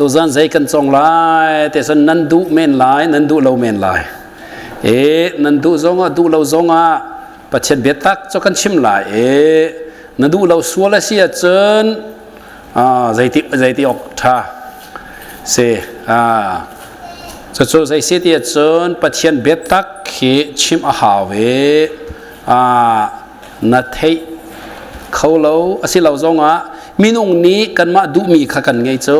Tuzan zei kan cong lai te cun nan duh men lai, nan duh lo men lai. E nan duh zong ah duh lo zong ah Pathian biatak cu kan chim lai e na duh lo sual a si ahcun zeiti zeiti awk ṭha si cucu zei si ti ahcun Pathian biatak hi chim a hau i na theih kho lo a si lo zongah minung nih kanmah duhmi kha kan ngei cu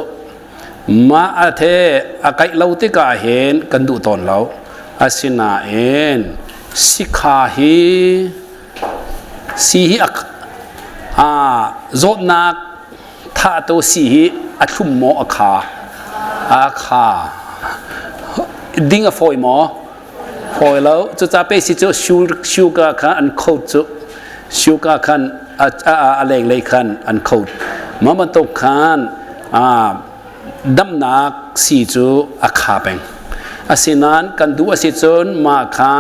mah a the a kaih lo tikah hin kan duh tawn lo asinain sikha hi si hi a zawtnak thahtu si hi a thlum maw a kha a kha ding a fawi maw fawi lo cuca pe si cu sugar kha an coat cu sugar khan a lenglei khan an coat mah bantuk khan damnak si cu a kha peng asinain kan duh a si cun mah kha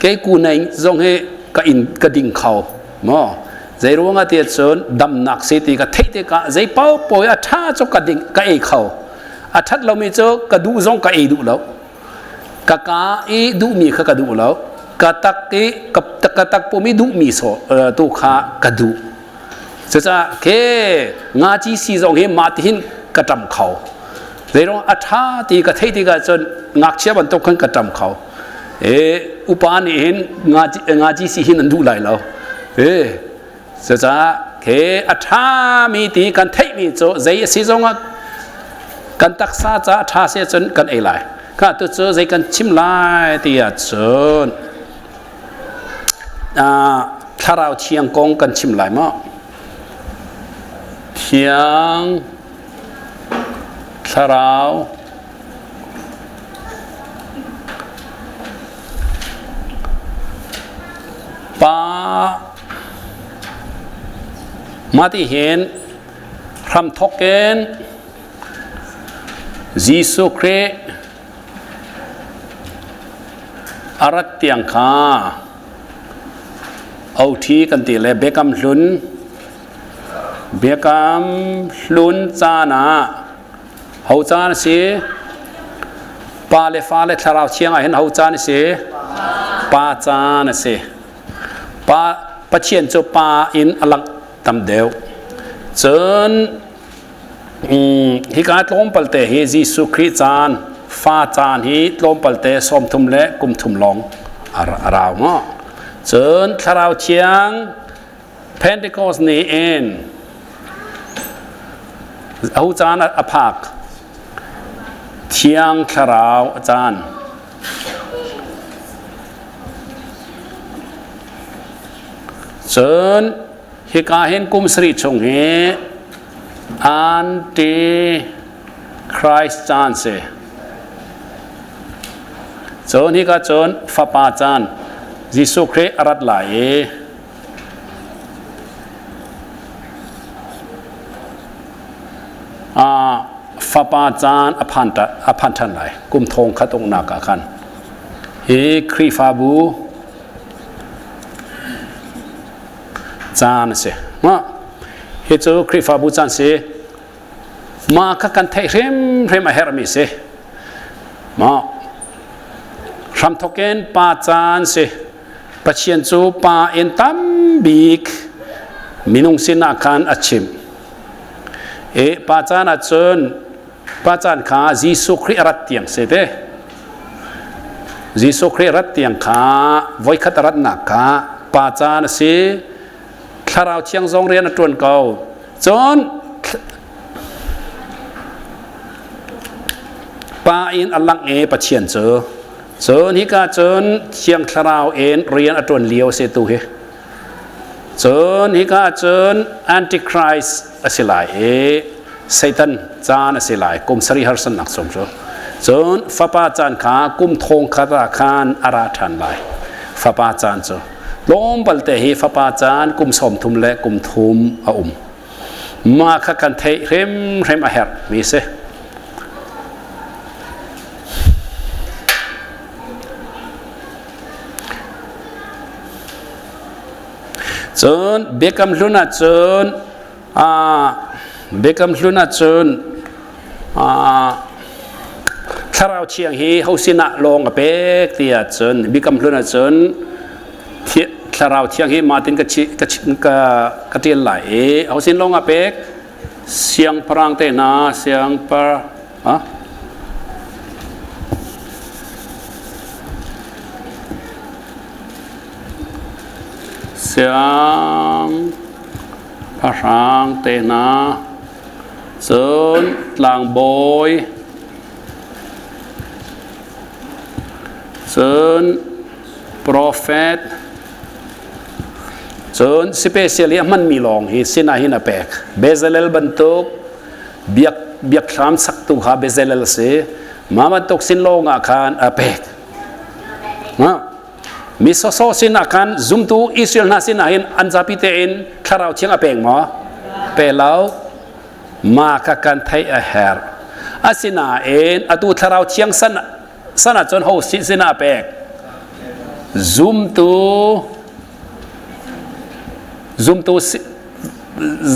kei ku nei zong hi ka in ka ding kho maw zei ruangah ti cun damnak si ti ka theih tikah zei paoh a ṭha cu ka ding ka ei kho a ṭhat lomi cu ka duh zong ka ei duh lo ka ka i duhmi kha ka duh lo ka tak i ka tak pum i duhmi so tu kha ka duh cucaah ke nga ci si zong hi mah tihin ka ṭam kho zeiruang a ṭha ti ka theih tikah cun ngakchia bantuk khan ka ṭam kho e upa nih hin nga ci si hin an duh lai lo e cucaah ke a ṭhami ti kan theihmi cu zei a si zongah kan taksa ca a ṭha si cun kan ei lai ka tu cu zei kan chim lai ti ahcun thlarau thiang kong kan chim lai maw thiang thlarau pa mah ti hin hramthawk in Jesuh Khrih a rat tiang kha OT kan ti le Biakam Hlun Biakam Hlun caan ah ho caan a si? Pa le fa le thlarau thiang ah hin ho caan a si? Pa caan a si. Pa Pathian cu pa in a langh tam deuh. Cun hika tlawmpalte hi Jesuh Khrih caan fa caan hi tlawmpalte 30 le kum thum lawng a rau maw cun thlarau thiang Pentecost ni in ahu caan a phak thiang thlarau a caan cun hika hin kum sarih chung hi anti Christ caan si cun hika cun fapa caan Jesuh Khrih a rat lai i fapa caan a phan a phan ṭhan lai kum thong khat uknak ah khan hi Khrihfabu caan a si ma hi cu Khrihfabu caan si ma kha kan theih hrimhrim a herhmi si ma hramthawk in pa caan si Pathian cu pa in tam bik minung sinah khan a chim e pa caan ah cun pa caan kha Jesuh Khrih a rat tiang si te Jesuh Khrih rat tiang kha voikhat a ratnak kha pa caan a si thlarau thiang zong rian a ṭuan ko cun pa in a langh i Pathian cu cun hika cun thiang thlarau in rian a ṭuan lio a si tu hi cun hika cun antichrist a si lai i Satan caan a si lai kum sarih harsannak chung cu cun fapa caan kha kum thong khat ah khan a ra ṭhan lai fapa caan cu tlawmpal te hi fapa caan kum 30 le kum thum a um mah kha kan theih hrimhrim a herh mi si cun biakam hlun ah cun Biakam Hlun ahcun Thlarau Thiang hi ho sinah lawng a pek ti ahcun Biakam Hlun ahcun Thlarau Thiang hi mah tin ka ka ka ṭial lai i ho sin lawng a pek siangpahrang te hna siangpar ah siangpahrang te hna Cun tlangbawi, cun profet, cun special i a hmanmi lawng hi sinah hin a pek. Bezalel bantuk biak biakthlam saktu kha Bezalel a si. Mah bantuk sin lawng ah khan a pek. Mi sawsawh sinah khan zumtu Israel hna sinah hin an zapi tein thlarau thiang a pek maw? Pe lo. Ma kha kan theih a herh. Asinain atu thlarau thiang san san ahcun ho sinah a pek? Zumtu zumtu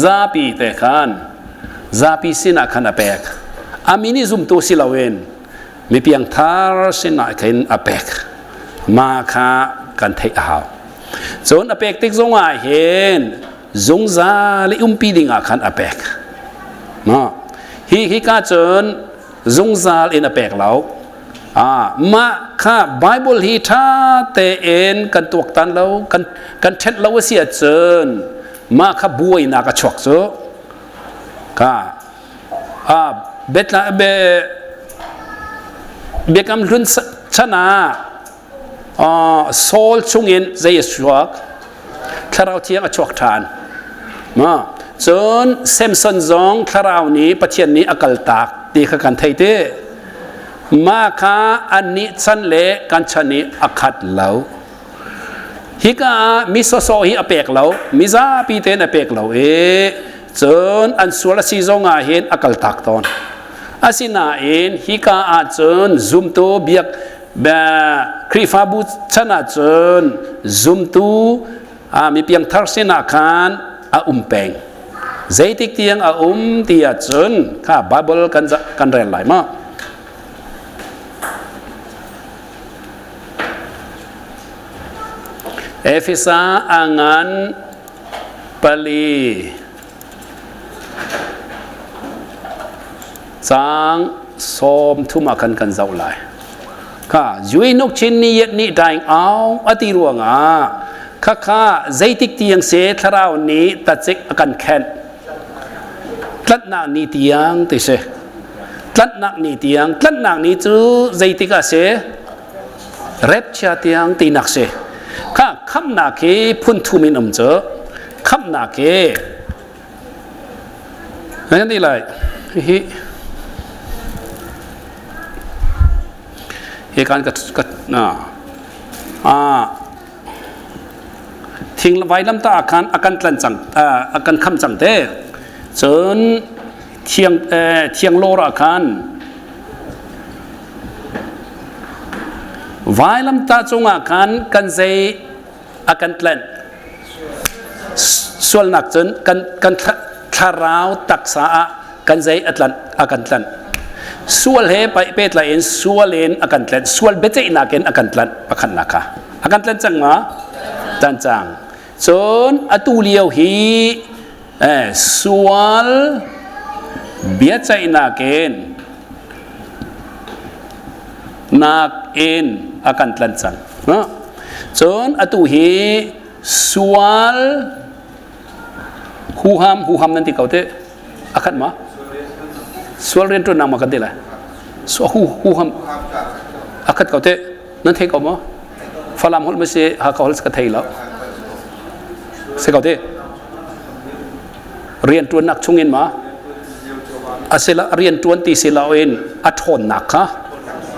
zapi te khan zapi sinah khan a pek. Ami nih zumtu si loin mi piangthar sinah khin a pek ma kha kan theih a hau cun a pek tik zongah hin zungzal i umpi dingah khan a pek no hi hi ka cun zungzal in a pek lo ah mah kha bible hi tha tein kan tuaktan lo kan kan ṭhenh lo a si ahcun mah kha buainak a chuak cu ka Biakam Hlun chan ah Saul chungin zei a chuak? Thlarau Thiang a chuak ṭhan. Cun Samson zong thlarau nih Pathian nih a kaltak ti kha kan thei te. Mah kha annih chan le kan chan i a khat lo. Hika ah mi sawsawh hi a pek lo, mizapi tein a pek lo i cun an sual a si zong ah hin a kaltak tawn. Asinain hika ah cun zumtu biak Khrihfabu chan ah cun zumtu mi piangthar sinah khan a um peng. Zeitik tiang a um ti ahcun kha Bible kan kan rel lai ma? Efesa a ngan pali caang 30 ah khan kan zoh lai. Kha Zuinuk chin ni yet ni daing aung a ti ruangah khakha zeitik tiang se thlarau nih tacik a kan khenh. Tlanhnak ni tiang ti si. Tlanhnak ni tiang tlanhnak ni cu zeitik ah si rapture tiang tinak si kha khamnak hi phun thum in um cu khamnak hi nan ti lai hi hi kan ka ka na a thing vailam ta khan akan tlan cang akan kham cang te cun thiang thiang lawr ah khan vailamtah cungah khan kan zei a kan tlanh sualnak cun kan kan thlarau taksa ah kan zei a tlanh a kan tlanh sual he pehtlai in sual in a kan tlanh sual biaceihnak in a kan tlanh pakhatnak kha a kan tlanh cang ma tlanh cang cun atu lio hi Sual biaceihnak in nak in a kan tlanh cang. Cun atu hi sual huham huham nan ti ko te a khat ma? Sual rianṭuannak ma kan ti lai? Hu huham a khat ko te nan thei ko maw? Falam holh ma si Hakha holh ka thei lo. Si ko te. Rianṭuannak chungin ma asila rianṭuan ti si loin a ṭhawnnak kha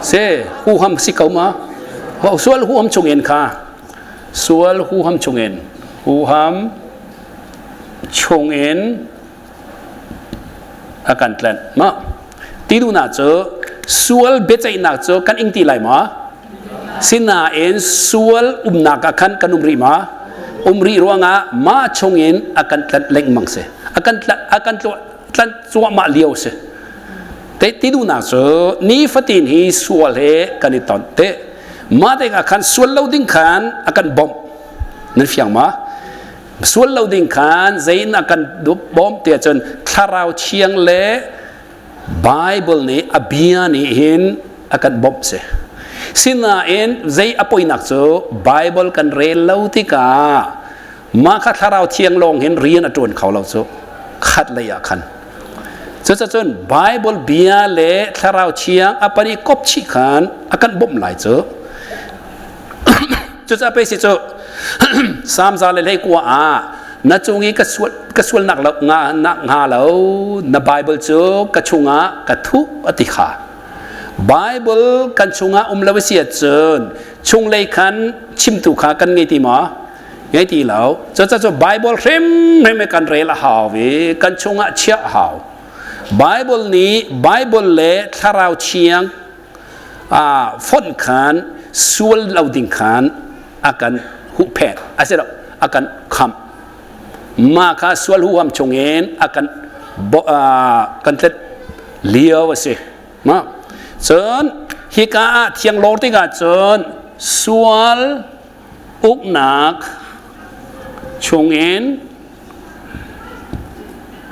si huham si ko ma sual huham chungin kha sual huham chungin huham chungin a kan tlanh ma ti duhnak cu sual biaceihnak cu kan ing ti lai ma Sinain sual umnak ah khan kan um rih ma? Um rih ruangah mah chungin a kan tlanh lengmang si. A kan a kan tlanh cuahmah lio si. Te ti duhnak cu nifatin hi sual he kan i ton te. Mah tikah khan sual lo ding khan a kan bawmh. Nan fiang ma? Sual lo ding khan zein a kan bawmh ti ahcun thlarau thiang le Bible nih a bia nih hin a kan bawmh si. Sinain zei a poinak cu Bible kan rel lo tikah mah kha thlarau thiang lawng hin rian a ṭuan kho lo cu khat lei ah khan. Cucacun Bible bia le thlarau thiang a pan i kop chih khan a kan bawmh lai cu. Cucaah pei si cu Psalm 121 ah na cung i ka sual ka sualnak lo nga nak hnga lo na Bible cu ka chungah ka thuh a ti kha. Bible kan chungah um lo a si ahcun chunglei khan chimtu kha kan ngei ti maw? Ngei ti lo. Cucaah cu Bible hrimhrim i kan rel a hau i kan chungah chiah a hau. Bible nih Bible le Thlarau Thiang fonh khan sual lo ding khan a kan huhphenh a si lo a kan khamh mah kha sual huham chungin a kan kan tlet lio a si ma cun hika ah thiang lor tikah cun sual uknak chungin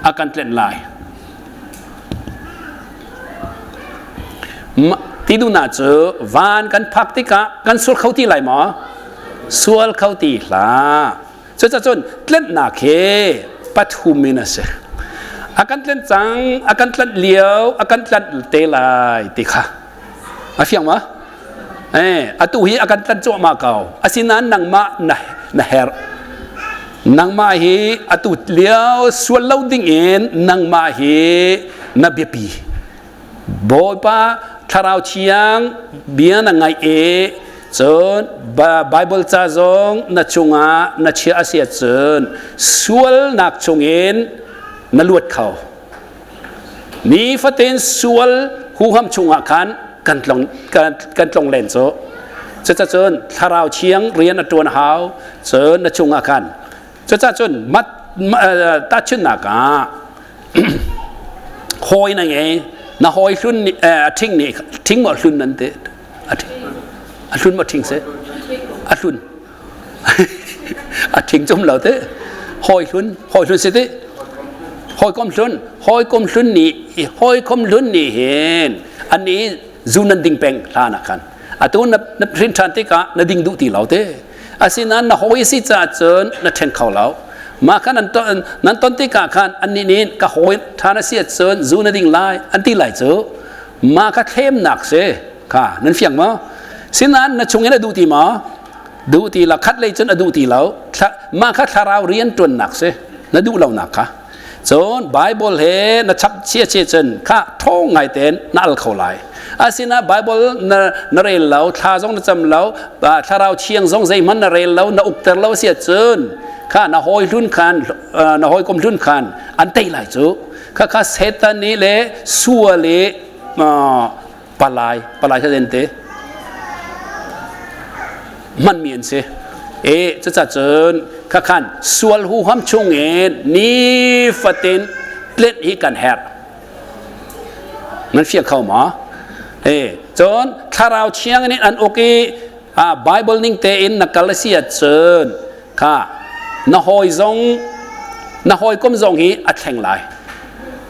a kan tlenh lai. Ti duhnak cu van kan phak tikah kan sual kho ti lai maw? Sual kho ti hlah. Cucacun tlenhnak hi pathum in a si. A kan tlenh cang, a kan tlanh lio, a kan tlanh te lai ti kha. A fiang ma? Eh, atu hi a kan tlanh cuahmah ko. Asinain nangmah na, na herh. Nangmah hi atu lio sual lo ding in nangmah hi na biapi. Bawipa Thlarau Thiang bia na ngaih i cun Bible ca zong na cungah na chia a si ahcun sualnak chungin na luat kho. Nifatin sual huham chungah khan kan tlong kan, kan tlong len cu. Cucacun thlarau thiang rian a ṭuan hau cun na chungah khan. Cucacun mat tahchunhnak ah hawi na ngei na hawi hlun nih a ṭhing nih ṭhing maw hlun nan ti a hlun maw ṭhing si a hlun a ṭhing cum lo te hawi hlun hawi hlun si ti hawikom hlun hawikom hlun nih hawikom hlun nih hin an i zu nan ding peng hlan ah khan atu na na hrin ṭhan tikah na ding duh ti lo te asinain na hawi si caah cun na ṭhen kho lo mah khan nan ton nan ton tikah khan annih nih ka hawi ṭhan a si ahcun zu na ding lai an ti lai cu mah kha thlemnak si kha nan fiang maw sinain na chung in a duh ti maw duh ti lo khat lei cun a duh ti lo mah kha thlarau rian ṭuannak si na duh lonak kha cun Bible he na chap chia chia cun kha ṭhawng ngai tein na al kho lai asina Bible na na rel lo thla zong na cam lo thlarau thiang zong zeihmanh na rel lo na ukter lo si cun kha na hawi hlun khan na hawikom hlun khan an tei lai cu kha kha Satan nih le sual i palai palai kha te hmanmi an si e cuca cun khakhan sual huham chungin nifatin tlenh hi kan herh nan fiang kho ma e cun thlarau thiang in an uk i bible ning tein na kal si ahcun kha na hawi zong na hawikom zong hi a thleng lai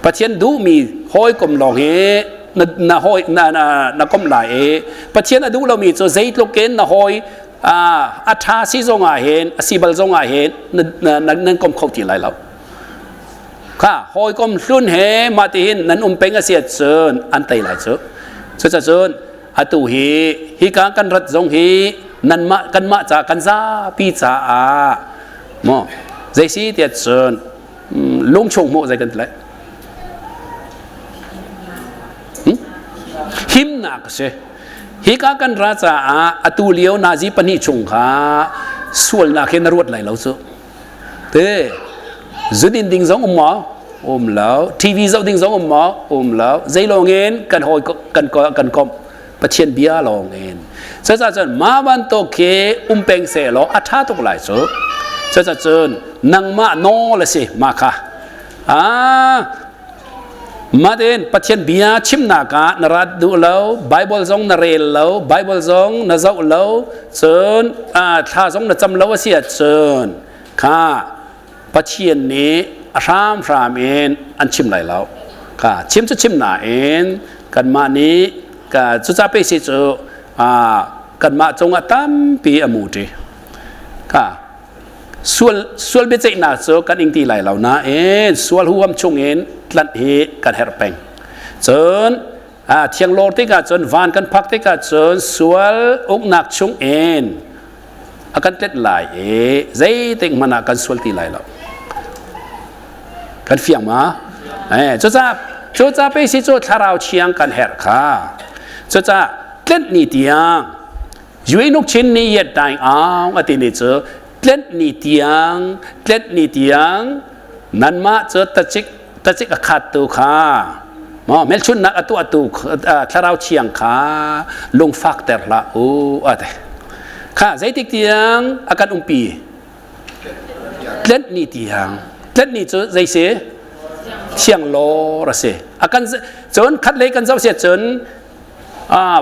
Pathian duhmi hawikom lawng hi na na hawi na na na kom lai i Pathian a duh lomi cu zeitluk in na hawi a ṭha si zong ah hin a si bal zong ah hin na na nan kom kho ti lai lo kha hawikom hlun he mah tihin nan um peng a si ahcun an tei lai cu cucacun atu hi hika kan rat zong hi nanmah kanmah ca kan zapi caah maw zeisi tiah cun lungchung hmuh zei kan ti lai himnak a si hika kan ra caah atu lio nazi pahnih chung kha sualnak hi na ruat lai lo cu te zudin ding zong um maw um lo TV zoh ding zong um maw um lo zei lawng in kan hawi kan kan komh Pathian bia lawng in cucaah cun mah bantuk khi um peng seh law a ṭha tuk lai cu cucaah cun nangmah nawl a si mah kha ah. Matin Pathian bia chimnak ah na rat duh lo, Bible zong na rel lo, Bible zong na zoh lo, cun thla zong na cam lo a si ahcun kha Pathian nih a hramhram in an chim lai lo. Kha chim cu chim nain kanmah nih ka cuca pe si cu kanmah cungah tampi a muṭi. Kha Sual, sual biaceihnak cu kan ing ti lai lo nain sual huham chungin tlanh hi kan herh peng. Cun thianglawr tikah cun van kan phak tikah cun sual uknak chungin a kan tlet lai i zeitik hmanh ah kan sual ti lai lo. Kan fiang ma? Eh, cucaah cucaah pe si cu thlarau thiang kan herh kha. Cucaah tlenh ni tiang Yuinuk chin ni yet daing aung a timi cu tlenh ni tiang tlenh ni tiang nanmah cu tacik tacik a khat tu kha maw hmelchunhnak a tuah tu thlarau thiang kha lungfak ter hlah u a ti kha zeitik tiang a kan umpi tlenh ni tiang tlenh ni cu zei si thiang lawr a si a kan cun khat lei kan zoh siah cun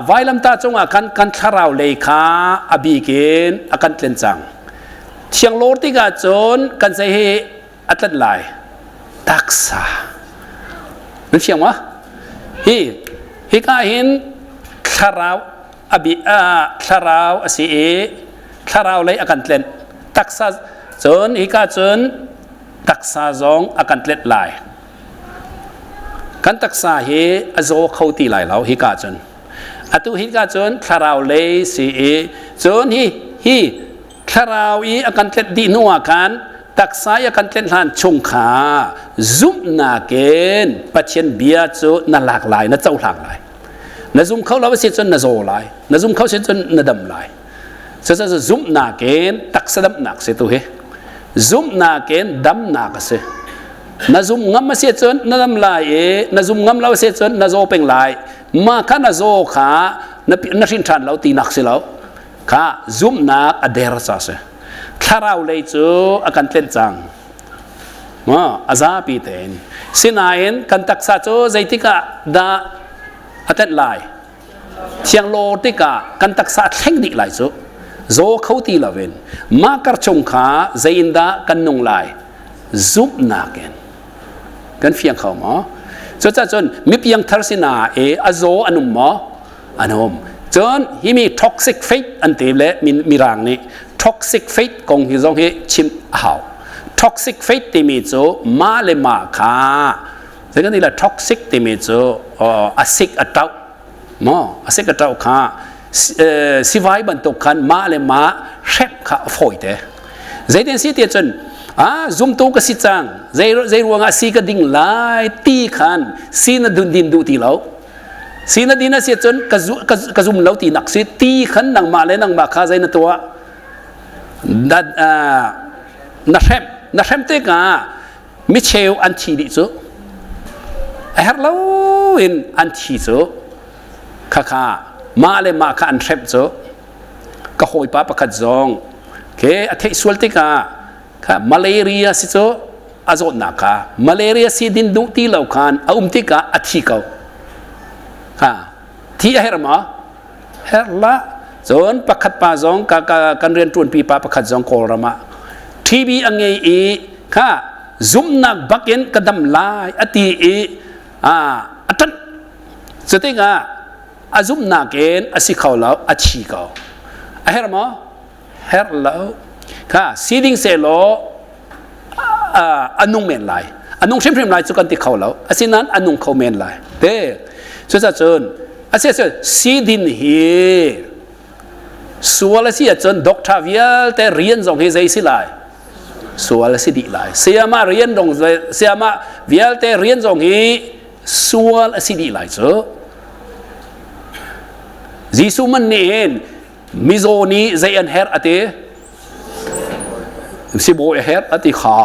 Vailamtah cungah khan kan thlarau lei kha a bik in a kan tlen cang. Thianglawr tikah cun kan zei hi a tlat lai? Taksa. Nan fiang ma? Hi hika hin thlarau a bi thlarau a si i thlarau lei a kan tlenh. Taksa cun hika cun taksa zong a kan tlet lai. Kan taksa hi a zaw kho ti lai lo hika cun. Atu hika cun thlarau lei si i cun hi hi thlarau i a kan tlet dih hnu ah khan taksa i a kan tlet hlan chung kha zumhnak in Pathian bia cu na lak lai na cohlang lai. Na zum kho lo a si cun na zaw lai. Na zum kho si cun na dam lai. Cucaah zumhnak in taksa damnak si tu hi. Zumhnak in damnak a si. Na zum ngam a si cun na dam lai i na zum ngam lo a si cun na zaw peng lai. Mah kha na zaw kha na, na hrin ṭhan lo tinak si lo. Kha zumhnak a der ca si. Thlarau lei cu a kan tlenh cang. A zapi tein. Sinain kan taksa cu zeitik ah dah a tlenh lai? Thianglawr tikah kan taksa a thleng dih lai cu. Zaw kho ti loin mah kar chung kha zei in dah kan nung lai? Zumhnak in. Kan fiang kho maw? Cucaah cun mipiang thar sinah i a zaw an um maw? An um. Cun hi mi toxic faith an ti le mirang nih toxic faith kong hi zong hi chim a hau. Toxic faith timi cu mah le mah kha Zei kan ti la toxic timi cu a sik a ṭauh maw a sik a ṭauh kha sivai bantuk khan mah le mah hrep kha a fawi te. Zeitin si ti cun a zumtu ka si cang zei zei ruangah si ka ding lai ti khan si na dun din duh ti lo si na din a si cun ka ka zum lo ti nak si ti khan nangmah le nangmah kha zei na tuah na na hrem na hrem tikah micheu an thi dih cu a herh lo in an thi cu khakha mah le mah kha an hremh cu ka hawipa pakhat zong ke a theih sual tikah kha malaria si cu a zawtnak kha malaria si din duh ti lo khan a um tikah a thi ko ha thi a herh ma herh la cun pakhat pa zong ka, ka kan rian ṭuanpi pa pakhat zong Kawlram ah TB a ngei i kha zumnak bakin ka dam lai a ti i a a ṭanh cutikah a zumnak in a si kho lo a thi ko a herh maw herh lo kha si ding sehlaw a nung men lai a nung hrimhrim lai cu kan ti kho lo asinain a nung kho men lai te cucacun a si ahcun sidin hi sual a si ahcun doctor vialte rian zong hi zei si lai sual a si dih lai sayama rian dong sayama vialte rian zong hi sual a si dih lai cu Jesuh man nih hin mizaw nih zei an herh a ti sibawi a herh a ti kha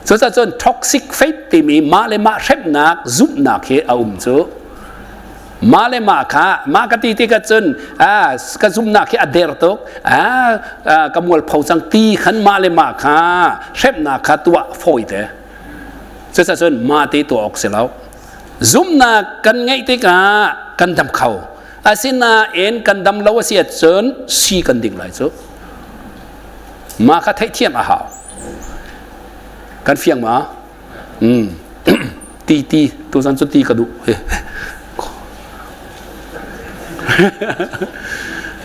cucaah cun toxic faith timi mah le mah hremnak zumhnak hi a um cu mah le mah kha mah ka ti tikah cun ka zumhnak hi a der tuk ka mualpho cang ti khan mah le mah kha hremnak kha tuah fawi te cucaah cun mah te tuah awk si lo. Zumnak kan ngeih tikah kan dam kho. Asinain kan dam lo a si ahcun si kan ding lai cu. Mah kha theihthiam a hau. Kan fiang ma? Ti ti tuzan cu ti ka duh.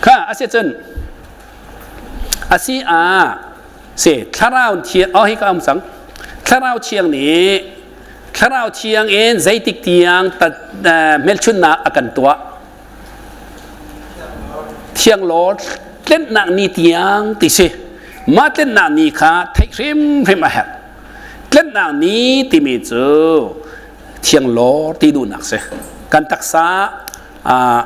Kha a si cun a si ah si thlarau thiang oh hi ka um cang thlarau thiang nih thlarau thiang in zeitik tiang hmelchunhnak a kan tuah thiang law tlenhnak ni tiang ti si mah tlenhnak ni kha theih hrimhrim a herh tlenhnak ni timi cu thiang law ti duhnak si kan taksa ah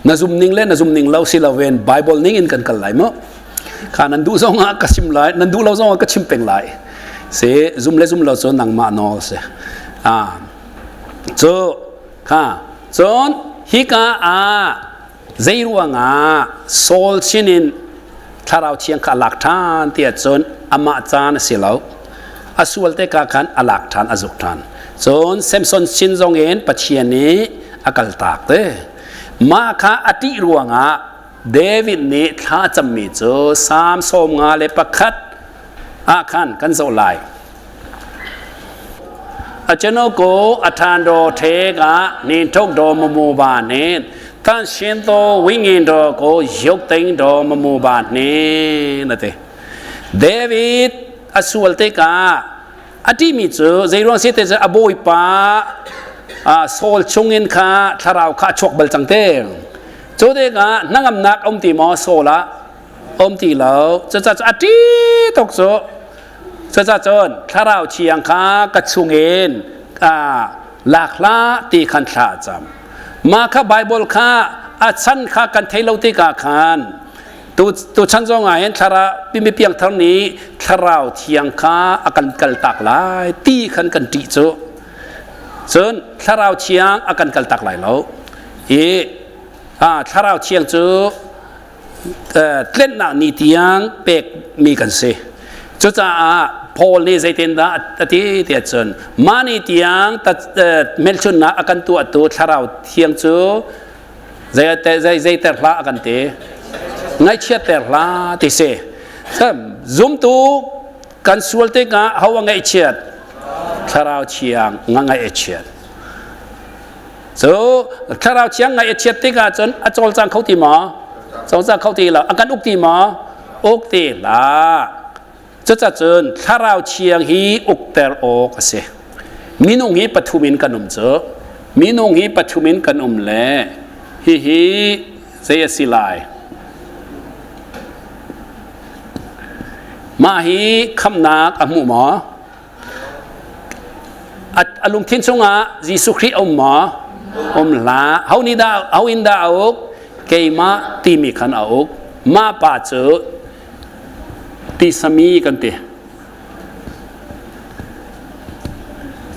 na zum ning le na zum ning lo si lo ven Bible ning in kan kal lai mu kha nan duh zong ah ka chim lai nan duh lo zong ah ka chim peng lai si zum le zum lo cu nangmah nawl si cu kha cun hika ah zei ruangah Saul sinin thlarau thiang kha a lak ṭhan tiah cun amah caan a si lo a sual te ka khan a lak ṭhan a zuk ṭhan cun Samson sin zong in Pathian nih a kaltak te mah kha a ṭih ruangah David nih thla a cammi cu Salm 51 ah khan kan zoh lai အကျွန်ုပ်ကိုအထံတော်ထဲကနေထုတ်တော်မမူပါနှင့်တန်ရှင်သောဝိညာဉ်တော်ကိုရုပ်သိမ်းတော်မမူပါနှင့်တဲ့ဒေးဗစ်အဆူလ်တေကာအတိမိcu zeiruang si te cu a bawipa Saul chungin kha thlarau kha a chuak bal cang te cu tikah hnangamnak um ti maw Saul ah um ti lo cucaah cu a ṭi tuk cu Cucaah cun thlarau thiang kha ka chungin lak hlah ti khan thla a cam. Mah kha Baibal kha a chan kha kan thei lo tikah khan tu chan zong ah hin thlarau mi piangthar nih thlarau thiang kha a kan kaltak lai ti khan kan ṭih cu. Cun thlarau thiang a kan kaltak lai lo. I thlarau thiang cu tlennak ni tiang pekmi kan si. Cucaah Paul nih zeitindah a ti tiah cun mah ni tiang hmelchunhnak a kan tuahtu thlarau thiang cu zeiter hlah a kan ti ngaihchiatter hlah ti si. Zumtu kan sual tikah ho a ngaihchiat thlarau thiang nga ngaih a chiat. Cu thlarau thiang ngaih a chiat tikah cun a cawlcang kho ti maw? Cawlcang kho ti lo. A kan uk ti maw? Uk ti hlah. Cucacun thlarau thiang hi ukter awk a si. Minung hi pathum in kan um cu. Minung hi pathum in kan um le hihi zei a si lai? Mah hi khamnak a hmu maw? A lungthin chungah Jesuh Khrih a um maw? Um hlah. Ho nih dah ho in dah a uk? Keimah timi khan a uk. Mah pa cu tisami kan ti.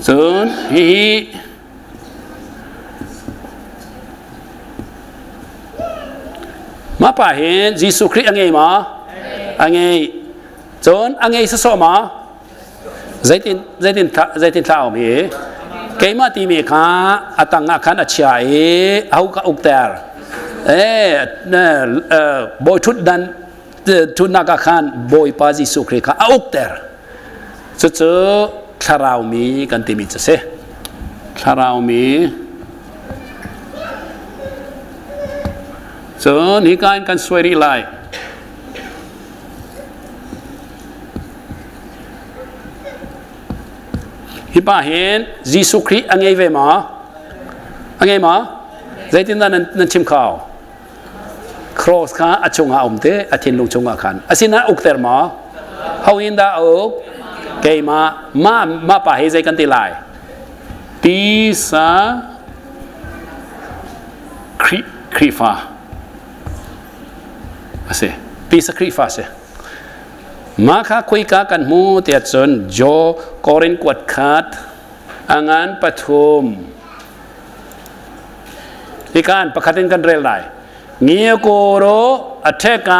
Cun hihi mah pa hin Jesuh Khrih a ngei maw? A ngei. Cun a ngei sawsawh maw? Zeitin zeitin zeitin thla um hi keimah timi kha a tang ah khan a chia i aho ka ukter bawi ṭhutdan ṭhutnak ah khan Bawipa Jesuh Khrih kha a ukter cucu thlarau mi kan timi cu si thlarau mi cun hika in kan suai rih lai Hi pa hin Jesuh Khrih a ngei ve maw? A ngei maw? Zeitindah nan, nan chim kho? Cross kha a chungah a um te, a thinlung chungah khan. Asinain ukter maw? Ho in dah a uk? Keimah. Ma, ma pa hi zei kan ti lai? Tisa Khrih, Khrihfa. A si. Tisa Khrihfa si. Mah kha khoika kan hmu tiah cun Jaw Korin kuat khat a ngan pathum. Hika an pakhat in kan rel lai. ညီကိုတို့အထက်က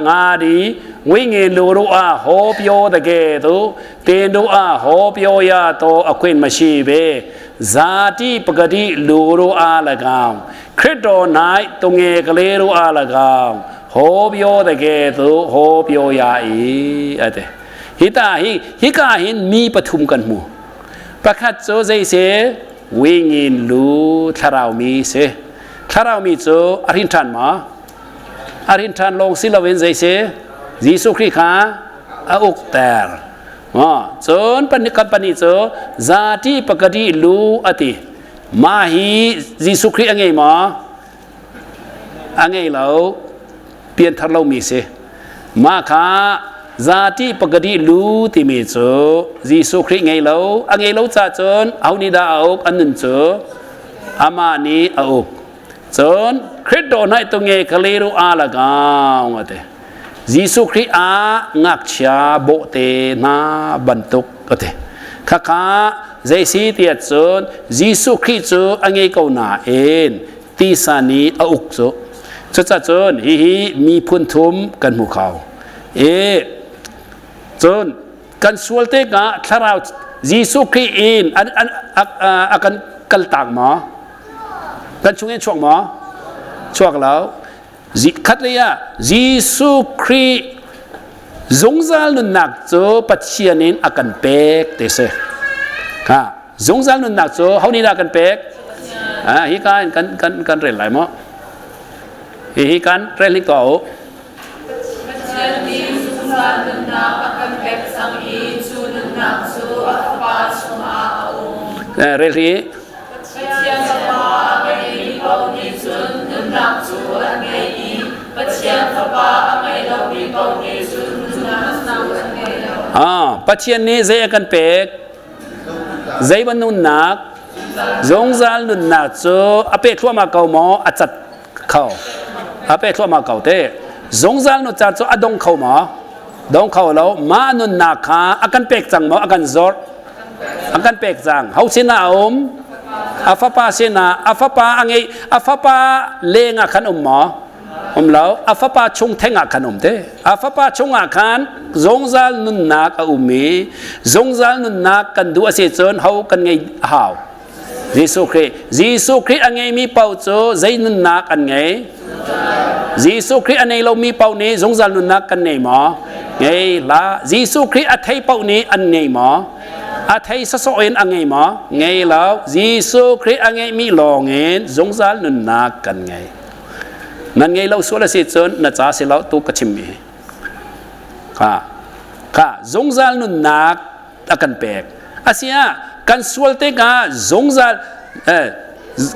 ငါသည်ဝိညာဉ်လူတို့အားဟောပြောတကယ်သို့တင်တို့အားဟောပြောရသောအခွင့်မရှိပေဇာတိပဂတိလူတို့အား၎င်းခရစ်တော်၌သူငယ်ကလေးတို့အား၎င်းဟောပြောတကယ်သို့ဟောပြောရ၏အဲ့တဲ့ဟိတာဟိဟိကာဟင်မိပထုံကန်မူပခတ်ဇိုဇိစေဝိညာဉ်လူထရာမီစေထရာမီဇိုအရင်ထန်မှာအရင်ထန်လုံးစီလဝင်းဇိစေယေရှုခရစ်ခါအဥကတဲမောဇွန်ပနိကပနိဇိုဇာတိပကတိလူအတိမာဟိယေရှုခရစ်အငိမအငိလောပြန်ထလုံးမီစေမာခာဇာတိပကတိလူတိမေဇိုယေရှုခရစ်ငိလောအငိလောစာဇွန်အောနိဒါအုတ်အနွန်ဇိုအမနီအုတ်ဇွန်ခရစ်တော်၌တုငယ်ကလေးတို့အား၎င်းတဲ့ယေရှုခရစ်အားငါချာဘိုတေနာဘန်တုကတဲ့ခခါဇေစီတီယဇွန်ယေရှုခရစ်ဇိုအငိကောနာအင်တီစာနီအုတ်ဇိုချချဇွန်ဟီဟီมีพุนทุมกันหมู่เขาเอจนกันสวลเตกะทราวยิสุครีอินอันอันอากันกัลต่างมากันช่วงนี้ช่วงมาช่วงแล้วคัดเลยอะยิสุครีจงซาลุนนักโจปัจเจียนินอากันเป็กเตเสค่ะจงซาลุนนักโจเขานี่อากันเป็กอ่าฮิการกันกันกันเรียนอะไรมั้งฮิการเรียนลิกต่อเรียนที่อ่าปัจเจียนนี้เจกันเป็กเจบันนุนนักจงซาลุนนักโจอเปทั่วมาเกาหมออาจัดเขาอเปทั่วมาเกาเตจงซาลุนจัดโจอดงเขาหมอดงเขาแล้วมานุนนักขาอากันเป็กจังหมออากันซอร์อากันเป็กจังเฮาสินาอมอาฟปาสินาอาฟปาอังไงอาฟปาเลงอาคันอมหมออมแล้วอาฟปาชงเทงอาคันอมเตอาฟปาชงอาคันจงซาลุนนักอาอุมีจงซาลุนนักกันดูอาเซจนเฮากันไงหาวยิสุคริสต์ยิสุคริสต์อังไงมีเป่าโจใจนุนนักอันไงยิสุคริสต์อันไงเรามีเป่านี้จงซาลุนนักกันไงหมอไงละยิสุคริสต์อัทเป่านี้อันไงหมออาไทยสะสเอ็นอังไงหมอไงแล้วยิสุคริสต์อังไงมีลองเอ็นจงซาลุนนักกันไงนั่นไงเราสวดสิจนนะจ้าสิเราตุกชิมมีค่ะค่ะจงซาลุนนักอากันแปลกอาเซียกันสวดเตกาจงซาเออ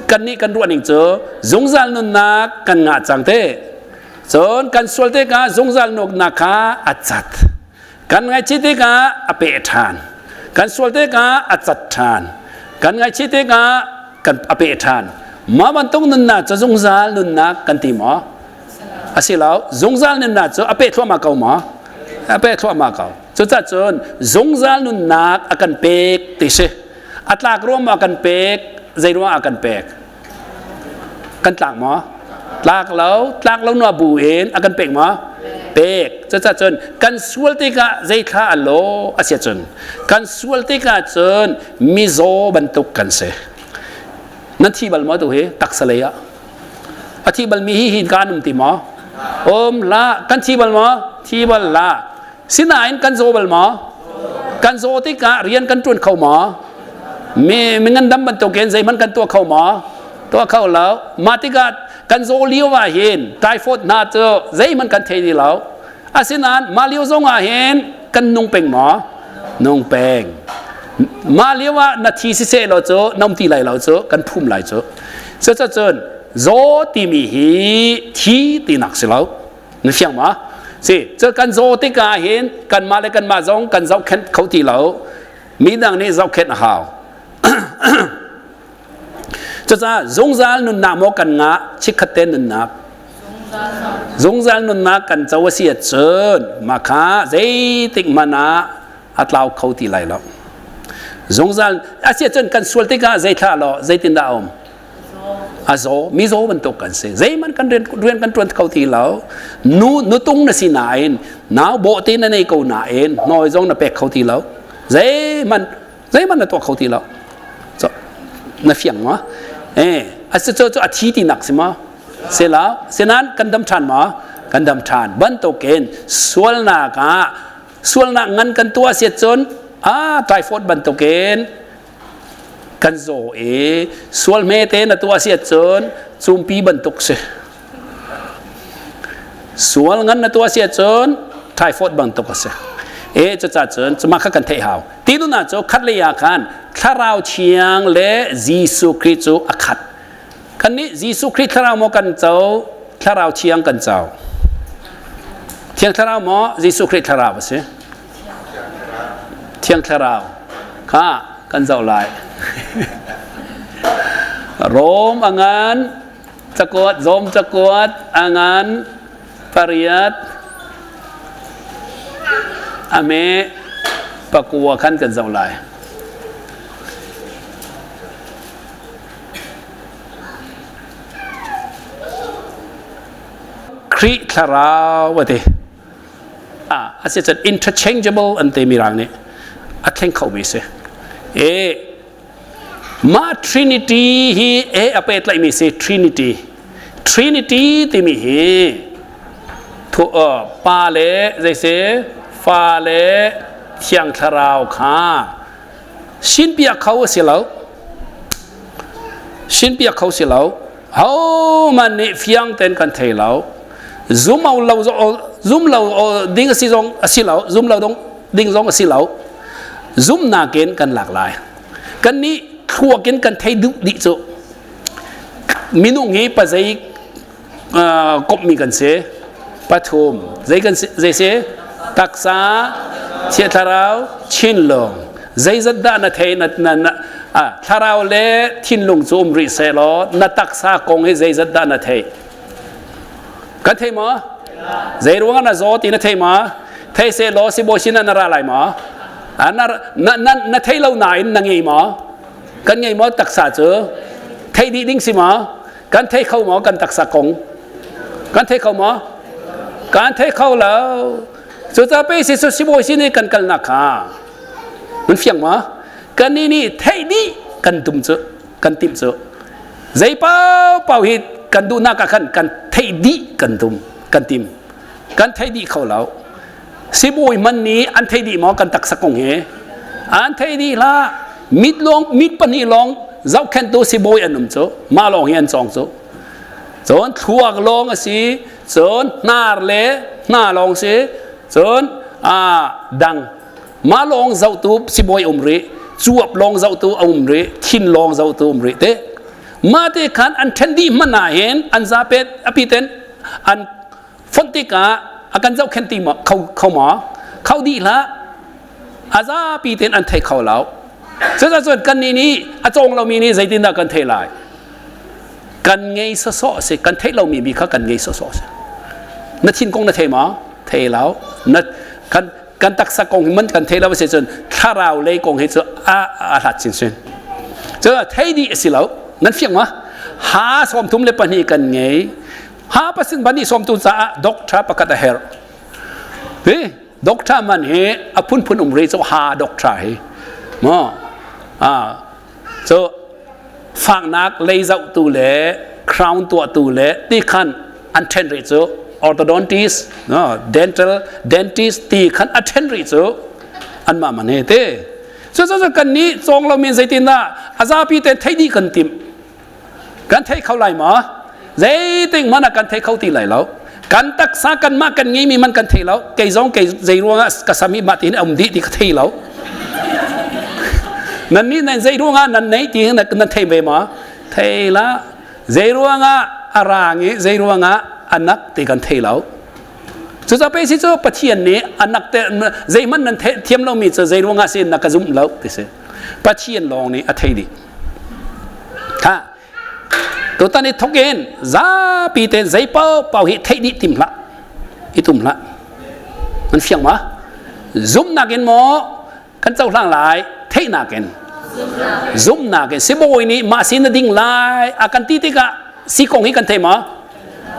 กันนี้กันรวนเองเจอจงซาลุนนักกันงาจังเตจนกันสวดเตกาจงซาลุนนักขาอาจัดกันไงชิเตกาอเปทานกันสวดเตกาอาจัดทานกันไงชิเตกากันอเปทานมาบันตงนุนนาจะจงซาลุนนักกันตีหมออาศิลาจงซาลุนนักจะอเปทั่วมาเกาหมออเปทั่วมาเกาจะจัดจนจงซาลุนนักอากันเปกติเสอัตลากร่วมอากันเปกใจร่วมอากันเปกกันตากหมอตากแล้วตากแล้วนัวบูเอ็นอากันเปกหมอเปกจะจัดจนกันสวลติกะใจท่าโลอาเสียจนกันสวลติกะจนมิโซบันตุกกันเสนั่นที่บัลมาตัวเฮตักเสลียอธิบัลมีหินการนุ่มติมออมละกันที่บัลมาที่บัลละสินาอินกันโซบัลมากันโซติกะเรียนกันจวนเข้ามามีมีเงินดำบันตุกเกณฑ์ใจมันกันตัวเข้ามาตัวเข้าแล้วมาติกะกันโซเลียวว่าเห็นไทฟอดนาเจอใจมันกันเทดีแล้วอาศินานมาเลียวซงอาเห็นกันนุ่งเป็งหมอนุ่งเป็งมาเลียวว่านาทีสิเสเราเจอน้ำตีไหลเราเจอกันพุ่มไหลเจอเจ้าเจนโซตีมีฮีทีตีหนักสิแล้วนึกเสียงมาสิเจอกันโซติกาเห็นกันมาเลยกันมาจงกันเจ้าเข็นเขาตีเรามีดังนี้เจ้าเข็นหาวจะจะจงซาลนุนนามกันงะชิคเตนุนนักจงซาลนุนนักกันเจ้าเสียเจินมาค้าใจติกมานะอัตลาวเขาตีไหลแล้วจงซาลอาเสียเจินกันสวลติกาใจท่าลอใจตินดาอม A zaw, mizaw bantuk kan si. Zeihmanh kan rian, rian kan ṭuan kho ti lo. Nu, nutung na si nain, nau bawhte na nei ko nain, nawi zong na pek kho ti lo. Zeihmanh, zeihmanh na tuah kho ti lo. So, na fiang ma? Eh, a si cu cu a thi ti nak si ma? Se la, senan kan dam ṭhan ma? Kan dam ṭhan. Bantukin sualnak ah sualnak ngan kan tuah siat cun a typhoid bantukin kan zaw i sual hmete na tuah si ahcun cumpi bantuk si sual ngan na tuah si ahcun typhoid bantuk a si e cucaah cun cuma kha kan theih hau ti nuna cu khat lei ah khan thlarau thiang le Jesuh Khrih cu a khat kan nih Jesuh Khrih thlarau maw kan co thlarau thiang kan co thiang thlarau maw Jesuh Khrih thlarau a si Thiang Thlarau kha kan zoh lai. Rom a ngan cakuat, Zom cakuat a ngan pariat a me pakua khan kan zoh lai. Khrih Thlarau a ti. A si cun interchangeable an ti mirang nih a thleng kho mi si. E mah Trinity hi e a pehtlaih mi si Trinity. Trinity timi hi thu pa le zei si fa le thiang thlarau kha sin piak kho a si lo. Sin piak kho si lo. Hohmanh nih fiang tein kan thei lo. Zum lo zum lo ding a si zong a si lo, zum lo dong ding zong a si lo. Zumnak in kan lak lai. Kan nih thluak in kan thei duh dih cu. Minung hi pazei komhmi kan si. Pathum. Zei kan si, zei si? Taksa, thiang thlarau, thinlung. Zeizat dah na thei na, na, na ah, thlarau le thinlung cu um rih seh law na taksa kong hi zeizat dah na thei? Kan thei maw? Zei ruangah na zaw ti na thei maw? Thei seh law sibawi sin ah na ra lai maw? Ah, na, na, na, na thei lo nain na ngei maw? Kan ngei maw taksa cu? Thei dih ding si maw? Kan thei kho maw kan taksa kong? Kan thei kho maw? Kan thei kho lo. Cucaah pei si sibawi sin i kan kalnak kha nan fiang maw? Kan nih nih theih dih kan tum cu kan timh cu zei paohpaoh hi kan duhnak ah khan kan theih dih kan tum kan tim kan thei dih kho lo sibawi man nih an thei dih maw kan taksa kong hi an thei dih hlah mit lawng mit pahnih lawng zohkhenhtu sibawi an um cu mah lawng hi an cawng cu cun thluak lawng a si cun hnar le hna lawng si cun dang mah lawng zohtu sibawi um rih cuap lawng zohtu a um rih thin lawng zohtu um rih te mah te khan an ṭhen dih hmanh ah hin an zapet api ten an fonh tikah a kan zohkhenh ti maw kho kho maw kho dih hlah a zapi tein an thei kho lo cucaah cun kan nih nih a cawng lomi nih zeitindah kan thei lai kan ngei sawsawh si kan theih lomi bi kha kan ngei sawsawh si na thin kong na thei maw thei lo na kan kan taksa kong hi man kan thei lo si cun thlarau lei kong hi cu a a hlat chinchin cu thei dih a si lo nan fiang ma ha 32 kan ngei Ha pasin bani sawmtu caah doctor pakhat a herh. Hi doctor man hi a phunphun um ri cu ha doctor hi. Mo a so faknak lei zohtu le crown tuahtu le ti khan an then ri cu orthodontist no dental dentist ti khan a then ri cu an mah man he te cu cu kan nih cawng lo min zeitin dah a zapi te thei dih kan tim Kan thei kho lai maw? Zeitik hmanh ah kan thei kho ti lai lo. Kan taksa kanmah kan ngeimi man kan thei lo. Kei zong kei zei ruangah ka sam hi mah ti hin a um dih ti ka thei lo. Nan nih nan zei ruangah nan nei ti nan thei ve maw? Thei la. Zei ruangah a rang i zei ruangah a nak ti kan thei lo. Cucaah pei si cu Pathian nih a nak te zeihmanh nan thiam lomi cu zei ruangah sin na ka zumh lo ti si. Pathian lawng nih a thei dih. Ha tutan i thok in zapi tein zei paohpaoh hi theih dih tim hlah i tum hlah nan fiang ma zumnak in maw kan cohlang lai theihnak in. Zumhnak in. Sibawi nih mah sin na ding lai a kan ti tikah si kong hi kan thei ma?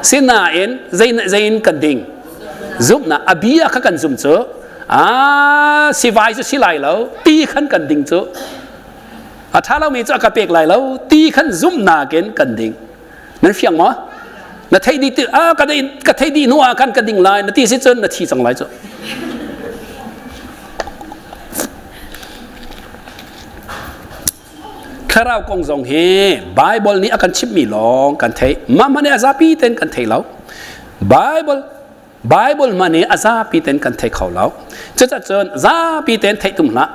Sinain zei zei in kan ding? Zumhnak a bia kha kan zum cu a sivai cu si lai lo ti khan kan ding cu a ṭha lomi cu a ka pek lai lo ti khan zumhnak in kan ding. Nan fiang maw? Na thei dih ti a ka ka thei dih hnu ah khan ka ding lai na ti si cun na thi cang lai cu. Thlarau kong zong hi Bible nih a kan chimhmi lawng kan theih. Mah hmanh a zapi ten kan thei lo. Bible Bible hmanh hi a zapi ten kan thei kho lo. Cucacun zapi ten theih tum hlah.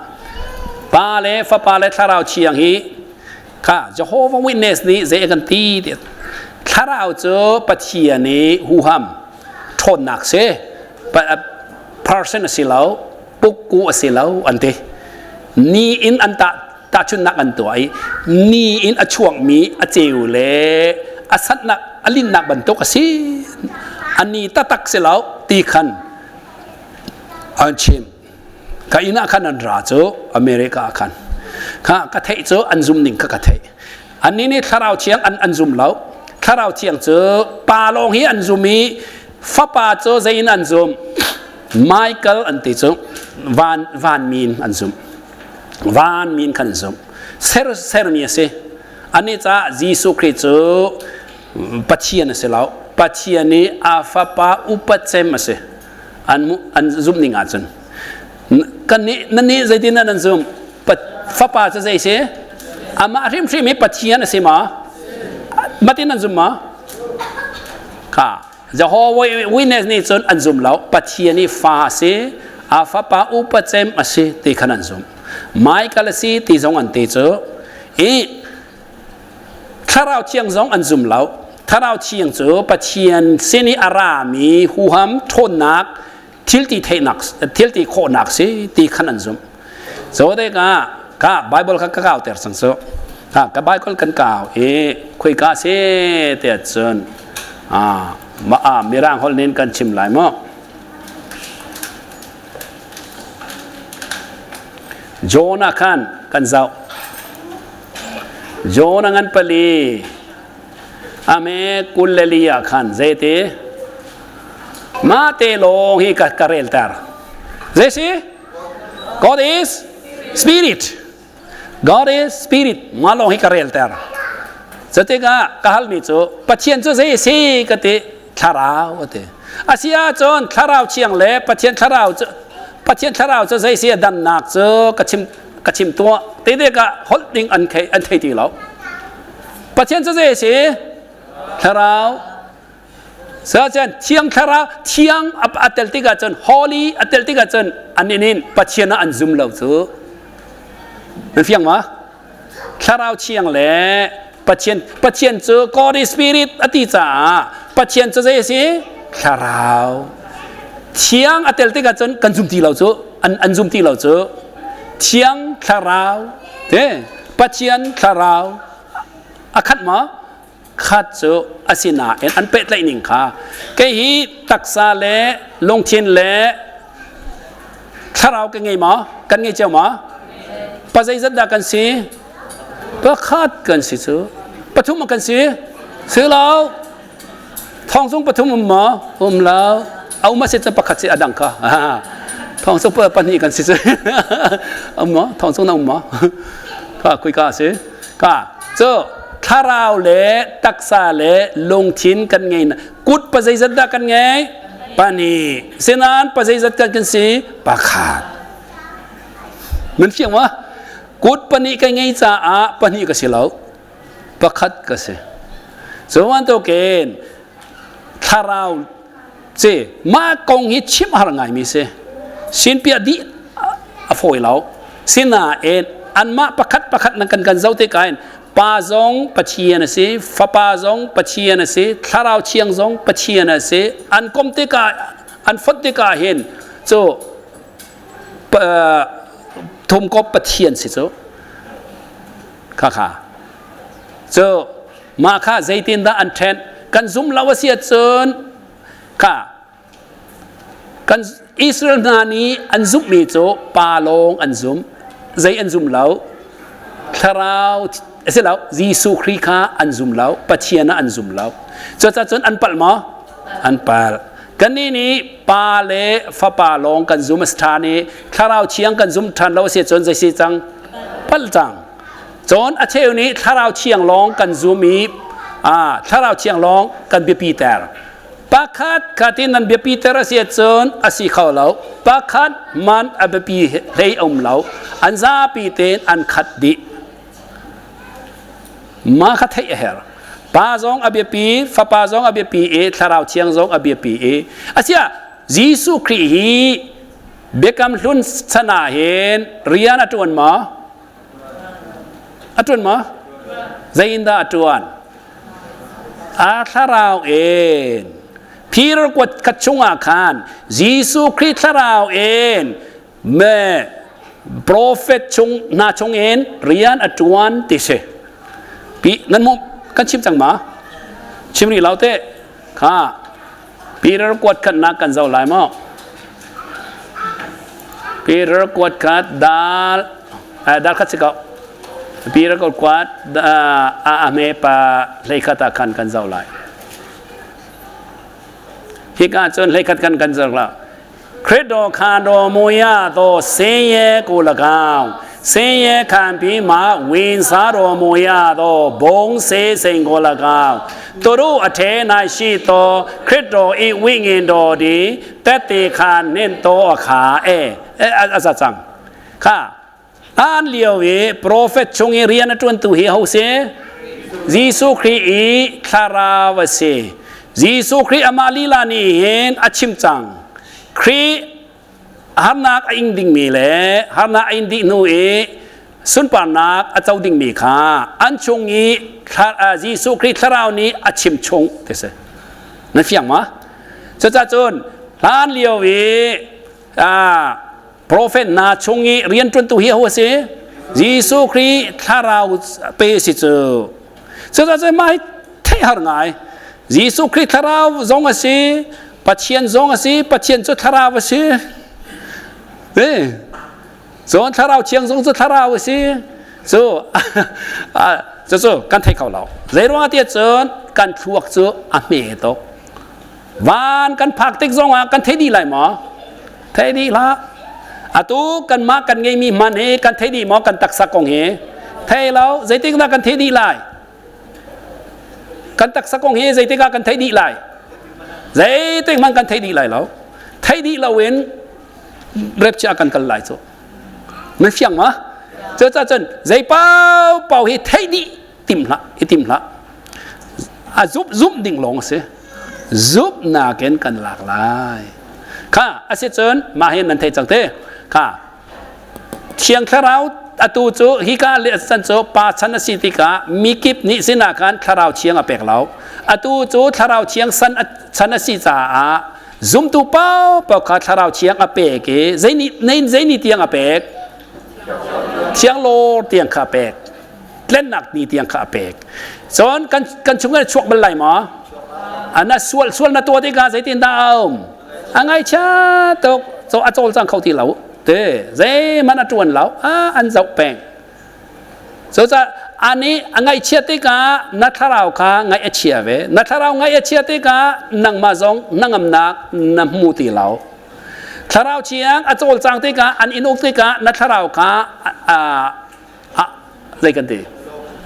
Pa le Fapa le Thlarau Thiang hi kha Jehovah Witness nih zei a kan ti ti Thlarau cu Pathian i huham ṭhawnnak si person a si lo pukku a si lo an ti ni in an tah tahchunhnak an tuah i ni in a chuakmi a ceu le a sannak a linnak bantuk a si ani tatak si lo ti khan an chim ka inn ah khan an ra cu America ah khan kha ka theih cu an zum ning kha ka theih annih nih thlarau thiang an an zum lo thlarau thiang cu pa lawng hi an zum i fapa cu zei in an zum Michael an ti cu van van min an zum van min khan an zum ser sermi a si ani caah Jesuh Khrih cu Pathian a si lo Pathian i a fapa upat cem a si an an zumh ning ahcun kan nih nan nih zeitin nan zum fapa cu zei si amah hrimhrim hi Pathian a si ma matin an zum ma kha Jehovah Witness nih cun an zum lo Pathian i fa a si a fapa upa cem a si ti khan an zum Michael a si ti zong an ti cu i Thlarau Thiang zong an zum lo. Thlarau Thiang cu Pathian sin i a rami huham ṭhawnnak thilti theihnak thilti khawhnak si ti khan an zumh. So tikah ka Bible kha ka kauter cang cu. Ka ka Bible kan kau i khuika si tiah cun ah mirang holh nin kan chim lai maw? Jonah khan kan zoh. Jonah ngan pali ame kul le li ah khan zeiti mah te lawng hi ka, ka relter. Zei si? God is spirit. God is spirit. Mah lawng hi ka relter. Cutikah ka halmi cu Pathian cu zei si ka ti thlarau a ti. A si ahcun thlarau thiang le Pathian thlarau cu Pathian thlarau cu zei si a dannak cu ka chim ka chim tuah te tikah holh ding an thei an thei ti lo. Pathian cu zei si? Thlarau. Sacun thiang thlarau thiang a tel tikah cun holy a tel tikah cun an in in Pathian ah an zum lo cu. Nan fiang ma? Thlarau thiang le Pathian Pathian cu God is spirit a ti caah Pathian cu zei a si? Thlarau. Thiang a tel tikah cun kan zum ti lo cu an an zum ti lo cu. Thiang thlarau te Pathian thlarau a khat ma? Khat cu asinain an pehtlaih ning kha kei hi taksa le lungthin le thlarau ka ngei maw kan ngei cio maw pa zeizat dah kan si pakhat kan si cu pathum kan si si lo thong sung pathum um maw um lo a um a si cu pakhat si a dang kha thong sung pahnih kan si cu um maw thong sung na um maw ka kui ka si ka cu thlarau le taksa le lungthin kan ngei kut pa zeizat dah kan ngei pahnih sinan pa zeizat kan kan si pakhat nan fiang ma kut pahnih ka ngei caah pahnih ka si lo pakhat ka si cu bantukin thlarau ce mah kong hi chim har ngaimi si sinpiah dih a fawi lo sinain anmah pakhat pakhat nan kan kan zoh tikah in pa zong Pathian a si fapa zong Pathian a si thlarau thiang zong Pathian a si an kom tikah an fonh tikah hin cu thumkop Pathian si cu kha kha cu mah kha zeitindah an ṭhen kan zum lo a si ahcun kha kan Israel hna nih an zumhmi cu pa lawng an zum zei an zum lo. Thlarau a si lo, Jesuh Khrih kha an zum lo, Pathian ah an zum lo. Cucaah cun an palh maw? An palh. Kannih nih Pa le Fapa lawng kan zum a si ṭhan i Thlarau Thiang kan zum ṭhan lo a si cun zei si cang? Palh cang. Cun a cheu nih Thlarau Thiang lawng kan zum i Thlarau Thiang lawng kan biapiter. Pakhat khat in nan biapiter a si ahcun a si kho lo. Pakhat man a biapi hlei a um lo. An zapi tein an khat dih. Mah kha theih a herh. Pa zong a biapi, Fapa zong a biapi i Thlarau Thiang zong a biapi i asiah Jesuh Khrih hi Biakam Hlun chan ah hin rian a ṭuan maw? A ṭuan maw? Zei in dah a ṭuan? A thlarau in. Peter kuat khat chungah khan Jesuh Khrih thlarau in me prophet chung hna chungin rian a ṭuan ti si. Pi nan mu kan chim cang ma? Chim rih lo te. Kha Peter kuat khatnak kan zoh lai maw? Peter kuat khat dal dal khat si ko. Peter kuat a a hme pa hlei khat ah khan kan zoh lai. Hika cun hlei khat kan kan zoh la. Khristo 看တော်မူရသောဆင်းရဲကို၎င်းဆင်းရဲခံပြီးမှဝင်စားတော်မူရသောဘုံစေစိန်ကို၎င်းသူတို့အထဲ၌ရှိသောခရစ်တော်၏ဝိညာဉ်တော်သည်တက်တေခါနှင့်သောအခါအဲအစချံခါ An lio i profet chung i rian a ṭuantu hi ho si? Jesuh Khrih i thlarau a si. Jesuh Khrih amah lila nih hin a chim cang. Khrih harnak a ing dingmi le harnak a in dih hnu i sunparnak a co dingmi kha an chung i Jesuh Khrih thlarau nih a chim chung ti si. Na fiang ma? Cucaah cun hlan lio i Profet hna chung i rianṭuantu hi aho a si? Jesuh Khrih thlarau pe si cu. Cucaah cun mah hi theih har ngai. Jesuh Khrih thlarau zong a si, Pathian zong a si, Pathian cu thlarau a si. Eh, cun thlarau thiang zong cu thlarau a si. Cu cu kan thei kho lo. Zeiruang ah tiah cun kan thluak cu a hme tuk. Van kan phak tik zongah kan thei dih lai maw? Thei dih hlah. Atu kanmah kan ngeimi hman hi kan thei dih maw kan taksa kong hi? Thei lo. Zeitik dah kan thei dih lai? Kan taksa kong hi zeitik ah kan thei dih lai? Zeitik hmanh kan thei dih lai lo. Thei dih loin rep chia kan kal lai cu. Nan fiang ma? Cucaah cun zei pau pau hi thei dih tim hlah i tim hlah a zup zumh ding lawng a si zumhnak in kan lak lai kha a si cun mah hin nan thei cang te kha thiang thlarau atu cu hika le san cu pa chan a si tikah mikip nih sinah khan thlarau thiang a pek lo atu cu thlarau thiang san chan a si caah zumtu pau pau kha thlarau thiang a pek i zei ni zei ni tiang a pek thiang lor tiang kha a pek tlennak ni tiang kha a pek cun kan kan chung in chuak bal lai maw ana sual sual na tuah tikah zeitin dah a um a ngaihchia tuk so a cawlcang kho ti lo te zeihmanh a ṭuan lo a an zoh peng cucaah ani a ngaihchia tikah na thlarau kha ngaih a chia ve na thlarau ngaih a chia tikah nangmah zong hnangamnak na hmu ti lo thlarau thiang a cawlcang tikah an in uk tikah na thlarau kha zei kan ti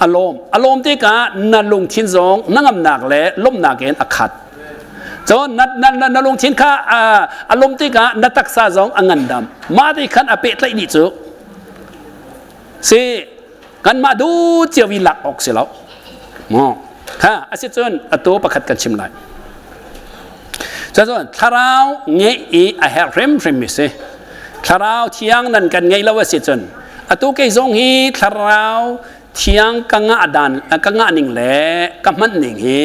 a lawm a lawm tikah na lungthin zong hnangamnak le lawmhnak in a khat cun na, na, na, na lungthin kha a lawm tikah na taksa zong a ngandam mah ti khan a pehtlaih dih cu si kanmah du cio i lak awk si lo mu kha a si cun atu pakhat kan chim lai cun thlarau ngeih i a herh hrimhrim mi si thlarau thiang nan kan ngei lo a si cun atu kei zong hi thlarau thiang ka ngah dan ka ngah ning le ka hman ning hi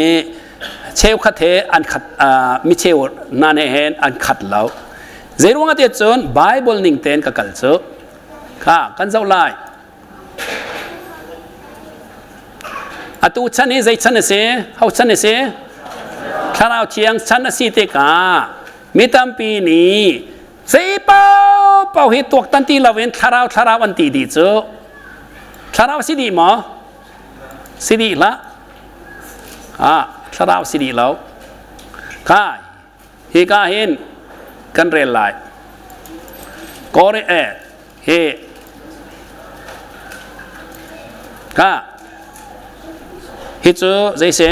cheukhat he an khat mi cheu hna ne hen an khat lo zeiruang ah tiah cun bible ning ten ka kal cu kha kan zoh lai Atu chan hi zei chan a si? Ho chan a si? Thlarau Thiang chan a si tikah mi tampi nih zei paohpaoh hi tuaktan ti loin thlarau thlarau an ti dih cu. Thlarau si dih maw? Si dih hlah. Ah, thlarau si dih lo. Kha hika hin kan rel lai. Kore e hi kha hi cu zei si?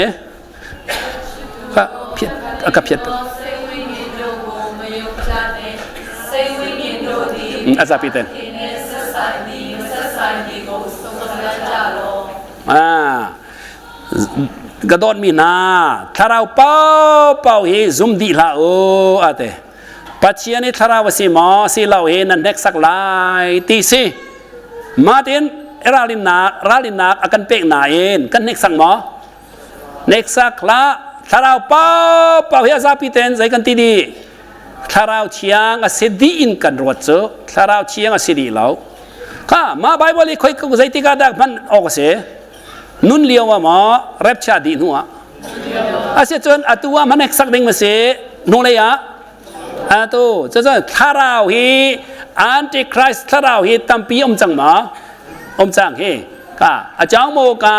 Ka phiat ka phiat. A zapi ten. Ah, ka dawtmi hna, thlarau paohpaoh hi zum dih hlah u ate. Pathian i thlarau a si maw si lo hi nan hneksak lai ti si. Matin ralinnak ralinnak a kan pek nain kan hneksak maw? Hneksak hlah. Thlarau paohpaoh hi a zapi ten zei kan ti dih? Thlarau thiang a si dih in kan ruat cu thlarau thiang a si dih lo. Kha mah Bible i khoi zeitik ah dah hman awk a si? Nun lio ah maw rapture dih hnu ah? Asicun atu ah hman sak ding ma si? Hnulei ah? Atu cucun thlarau hi Antichrist thlarau hi tampi um cang ma? Um cang hi. Ka a chang mo ka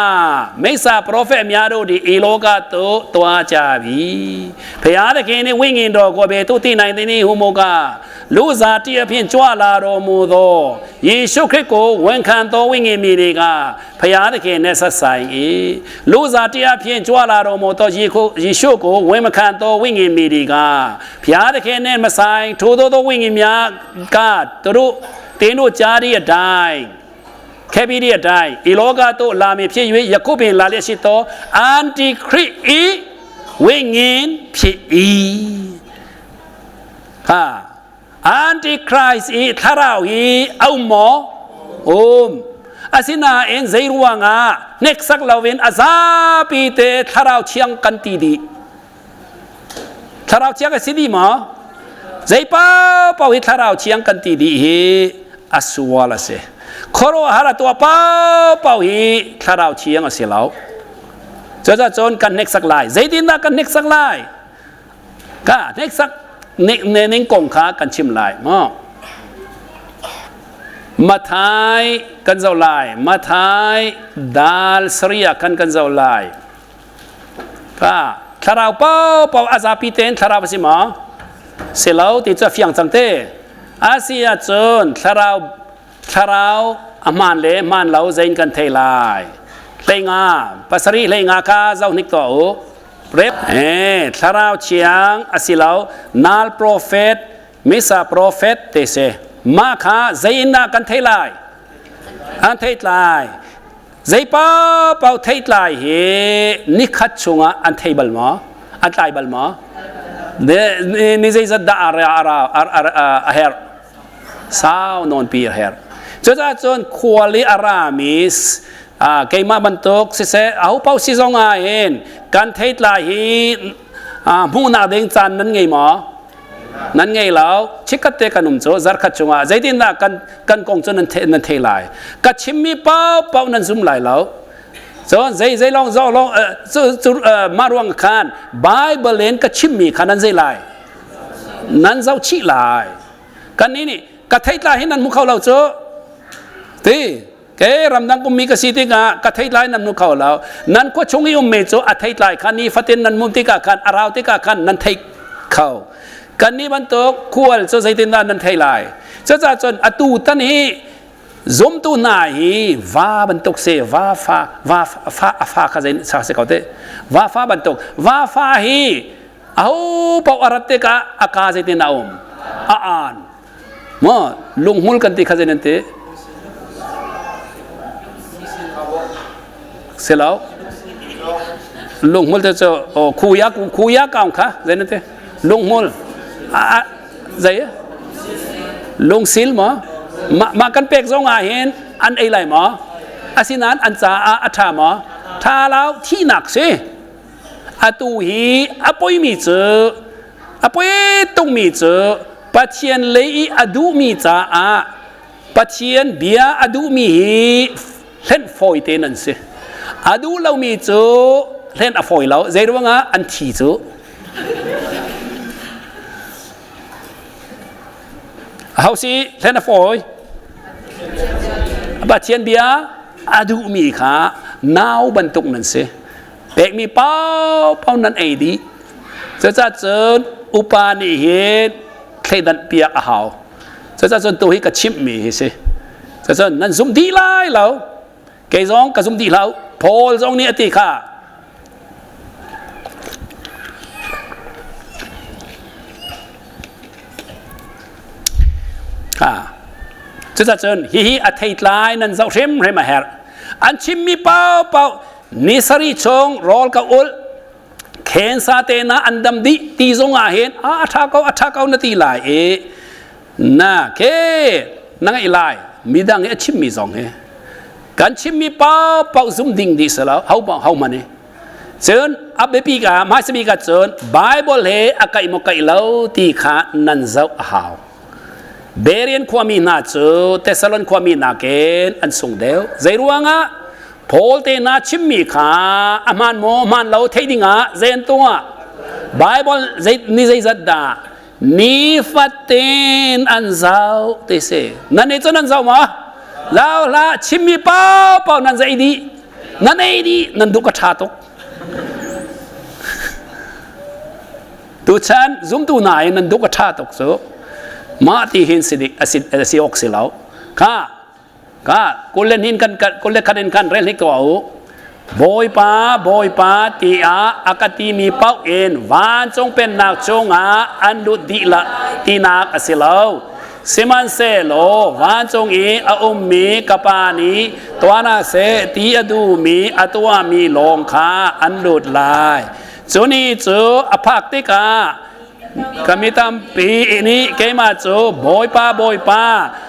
meisa prophet mya do di ilo ka tu tua cha bi phaya de ke ni wingin do ko be tu ti nai ni hu mo ka လူဇာတိအဖြစ်ကြွလာတော်မူသောယေရှုခရစ်ကိုဝန်ခံသောဝိညာဉ်မြည်တွေကဖျားသခင်နဲ့ဆက်ဆိုင်၏လူဇာတိအဖြစ်ကြွလာတော်မူသောယေခုယေရှုကိုဝန်မခံသောဝိညာဉ်မြည်တွေကဖျားသခင်နဲ့မဆိုင်ထိုသောသောဝိညာဉ်များကသူတို့တင်းတို့ကြားသည့်အတိုင်းခဲပြီးသည့်အတိုင်းဤလောကသို့လာမည်ဖြစ်၍ယခုပင်လာလျက်ရှိသောအန်တီခရစ်ဤဝိညာဉ်ဖြစ်၏ဟာ Antichrist i thlarau hi a um maw? Um. Asinain zei ruangah hneksak loin a zapi te thlarau thiang kan ti dih. Thlarau thiang a si dih maw? Zei paohpaoh hi thlarau thiang kan ti dih hi a sual a si. Khuaruahhar a tuah paohpaoh hi thlarau thiang a si lo. Cucaah cun kan hneksak lai. Zeitindah kan hneksak lai? Ka hneksak ne ning kong kha kan chim lai maw? Mathai kan zoh lai. Mathai dal saria kan kan zoh lai. Ka thlarau pau pau a zapi tein thlarau a si maw? Si lo ti cu a fiang cang te. A si ahcun thlarau thlarau a hmaan le hmaan lo zein kan thei lai. Hleinga pasarih hleinga kha zoh hnik tuah u. Rep eh thlarau thiang a si lo nal prophet misa prophet te se mah kha zei in dah kan thei lai an thei tlai zei pau thei tlai hi nikhat chungah an thei bal maw an tlai bal maw ni zeizat dah a herh sau nawn pi a herh cucaah cun khual i a rami keimah bantuk siseh aho paoh si zong ah hin kan theitlai hi hmuhnak ding caan nan ngei maw nan ngei lo chikkhat te kan um cu zarkhat chungah zeitindah kan kan kong cu nan nan thei lai ka chimmi paohpaoh nan zum lai lo cun zei zei lawng zawng lawng cu cu mah ruang khan Bible in ka chimmi kha nan zei lai nan zoh chih lai kan nih nih ka theitlai hi nan hmu kho lo cu ti ke ramdang ummi ka si tikah ka theitlai nan hmu kho lo nan khua chung i ummi cu a theitlai kha ni fatin nan hmuh tikah khan a rau tikah khan nan thei kho kan nih bantuk khual cu zeitindah nan thei lai cucaah cun atu tan hi zumtu hna hi va bantuk si va fa va fa a fa kha zei sa si ko te va fa bantuk va fa hi aho paoh a rat tikah a ka zeitin a um a aan maw lunghmul kan ti kha zei nan ti si lo lunghmul te cu oh khuya khuya kaung kha zei nan ti lunghmul a zei lungsil maw mah kan pek zong ah hin an ei lai maw asinain an caah a ṭha maw ṭha lo thihnak si Atu hi a poimi cu a poi tungmi cu Pathian lei i a duhmi caah Pathian bia a duhmi hi hlenh fawi te nan si. A duh lomi cu hlenh a fawi lo. Zei ruangah an thi cu. Aho si hlenh a fawi? Pathian bia. A duhmi kha nau bantuk nan si. Pekmi paohpaoh nan ei dih. Cucaah cun upa nih hin thleidan piak a hau. Cucaah cun tu hi ka chimhmi hi si. Cucun nan zum dih lai lo. Kei zong ka zum dih lo. Paul zong nih a ti kha. Ha. Cucaah cun hihi a theitlai nan zoh hrimhrim a herh. An chimmi paohpaoh ni sarih chung rawl ka ulh khensa te na an dam dih ti zong ah hin a ṭha ko a ṭha ko na ti lai i na ke na ngaih lai midang i a chimmi zong hi kan chimmi paohpaoh zum ding dih si lo ho ho man i cun a biapi ka hmaisa bik ah cun Bible he a kaih maw kaih lo ti kha nan zoh a hau Berean khuami hna cu Thessalon khuami nakin an sung deuh zei ruangah Paul te hna chimmi kha a hmaan maw hmaan lo theih dingah zei an tuah Bible zei ni zeizat dah nifatin an zoh ti si nan nih cun nan zoh maw lau hlah chimmi paohpaoh nan zei dih nan ei dih nan duh ka ṭha tuk tuchan zumtu hna in nan duh ka ṭha tuk cu mah ti hin si dik a si a si awk si lo kha Ka kul le hnin kan kul le khat in khan rel hnik tuah u. Bawipa, Bawipa tiah a ka timi paoh in vancung pennak chungah an lut dih la tinak a si lo. Sihmanhsehlaw vancung i a ummi ka Pa nih tuah seh ti a duhmi a tuahmi lawng kha an lut lai. Cu ni cu a phak tikah Ka mi tampi nih keimah cu Bawipa, Bawipa,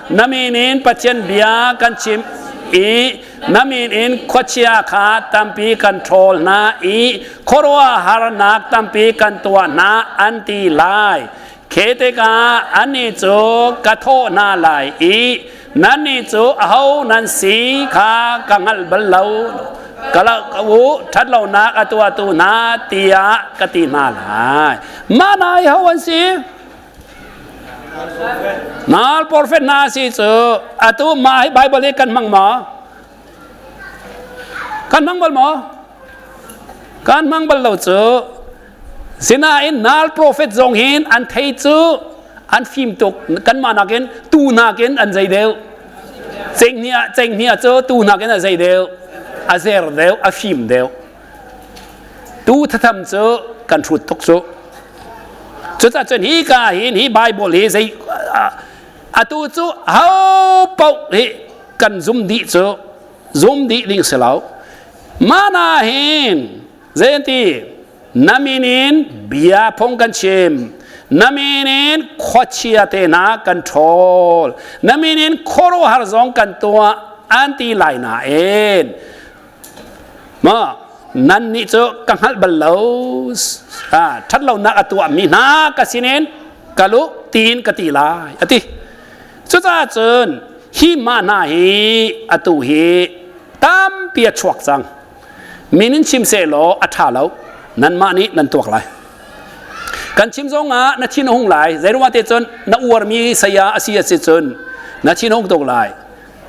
na min in Pathian bia kan chim i na min in khuachia kha tampi kan ṭhawl hna i khuaruahharnak tampi kan tuah hna an ti lai. Khi tikah annih cu ka thawh hna lai i nannih cu aho nan si kha ka hngalh bal lo. Ka lo ka u ṭhatlonak a tuahtu hna tiah ka ti hna lai. Mah hna hi ho an si? Nal profet hna si cu atu mah hi Bible hi kan hmang maw? Kan hmang bal maw? Kan hmang bal lo cu. Sinain nal profet zong hin an thei cu an fim tuk kanmah nakin tu nakin an zei deuh. Cenghngia cenghngia cu tu nakin a zei deuh. A zer deuh, a fim deuh. Tu thatham cu kan hrut tuk cu. Cucaah cun hi ka hin hi Bible hi zei atu cu ho paoh hi kan zum dih cu zum dih ding si lo. Mana hin zei an ti na min in bia phung kan chim na min in khuachia te hna kan ṭhawl na min in khuaruahhar zong kan tuah an ti lai nain ma nan nih cu ka hngalh bal lo ṭhat lonak a tuahmi hna ka sinin ka lu tiin ka ti lai a ti cucaah cun hi mah hna hi atu hi tampi a chuak cang min in chim sehlaw a ṭha lo nanmah nih nan tuak lai kan chim zong ah na thin a hung lai zeiruang te cun na uarmi saya a si a si cun na thin hung tuk lai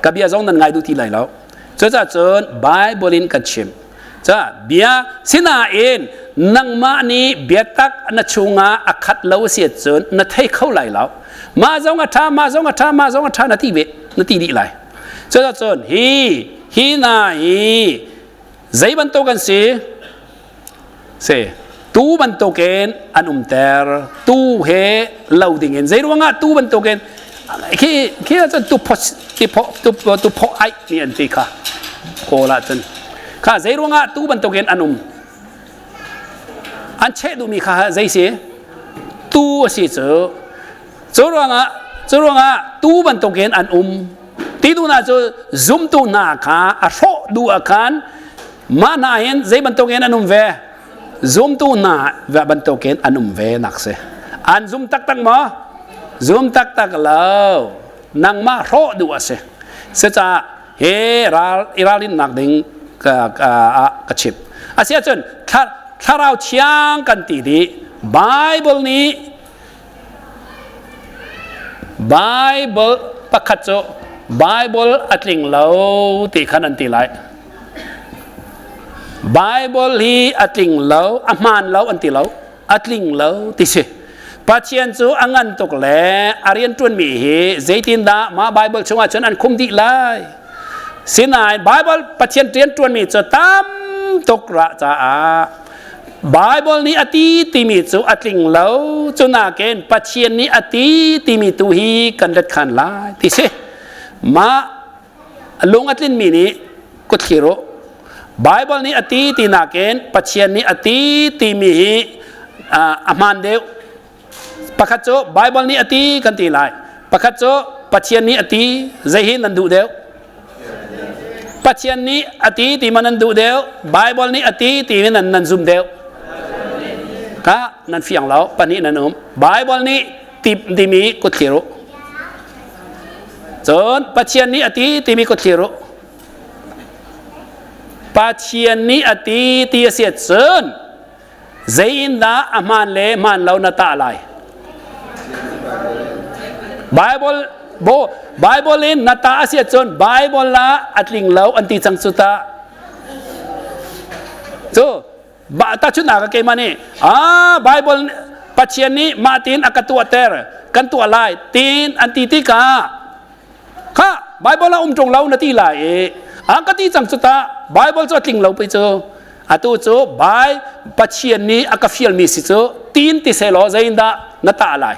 ka bia zong nan ngai duh ti lai lo cucaah cun Bible in kan chim ca bia sinain nangmah nih biatak na chungah a khat lo a si cun na thei kho lai lo mah zong a ṭha mah zong a ṭha mah zong a ṭha na ti ve na ti dih lai Cuticun hi hi hna hi zei bantuk an si? Si tuu bantukin an umter. Tuu he lo dingin zei ruangah tuu bantukin khi khi ahcun tu pho ti pho tu tu pho aih mi an ti kha kawl ahcun kha zei ruangah tuu bantukin an um an cheh duhmi kha zei si tuu a si cu Cu ruangah cu ruangah tuu bantukin an um. Ti duhnak cu zumtu hna kha a hrawh duh ah khan mah hna hin zei bantukin an um ve? Zumtu hna bantukin an um ve nak si. An zum taktak maw? Zum taktak lo. Nangmah hrawh duh a si. Cucaah he ral i ralrinnak ding ka ka ka chimh. Asiahcun thlarau thiang kan ti dih. Bible nih Bible pakhat cu Bible a tling lo ti khan an ti lai. Bible hi a tling lo, a hmaan lo an ti lo, a tling lo ti si. Pathian cu a ngan tuk le a rian ṭuanmi hi zeitindah mah Bible chungah cun an khum dih lai. Sinain Bible Pathian rian ṭuanmi cu tam tuk rah caah Bible nih a ti timi cu a tling lo cu nakin Pathian nih a ti timi tu hi kan ret khan lai ti si. Mah lung a tlinmi nih kutthlir u. Bible nih a ti ti nakin Pathian nih a ti timi hi a hmaan deuh. Pakhat cu Bible nih a ti kan ti lai. Pakhat cu Pathian nih a ti zei hi nan duh deuh? Pathian nih a ti ti ma nan duh deuh? Bible nih a ti ti nan nan zum deuh? Ka nan fiang lo pahnih nan um. Bible nih ti timi kutthlir u. Cun Pathian nih a ti timi kutthlir u. Pathian nih a ti ti a si cun zei in dah a hmaan le hmaan lo na tah lai? Bible bo Bible in na tah a si ahcun Bible ah a tling lo an ti cang cu ta. Cu ba ta chun ka keimah nih ah Bible Pathian nih mah tin a ka tuahter kan tuah lai tin an ti tikah kha Bible ah um ṭung lo na ti lai i a ka ti cang cu ta Bible cu a tling lo pei cu atu cu bai Pathian nih a ka fialmi si cu tin ti selaw zeiindah na tah lai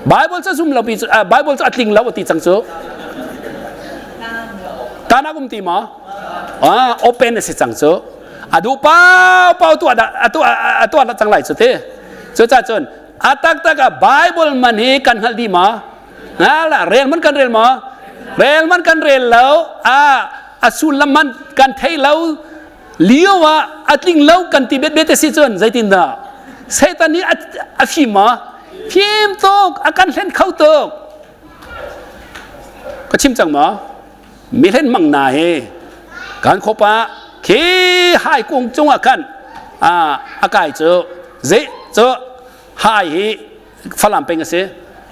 Bible cu zum lo pi cu Bible cu a tling lo a ti cang cu tanak um ti maw ah open a si cang cu a duh pau pau tu atu atu cang lai cu ti cu ca cun a taktak ah Bible man hi kan hngalh dih ma La rel man kan rel maw? Rel man kan rel lo. A a sullam man kan thei lo lio ah a tling lo kan ti bet bet si cun zeitindah Satan nih a fim maw? Fim tuk a kan hlen kho tuk. Ka chim cang maw? Mi hlen mang na hi kan khopa khi hai kung cungah khan a a kai cu zei cu hai hi Falam peng a si.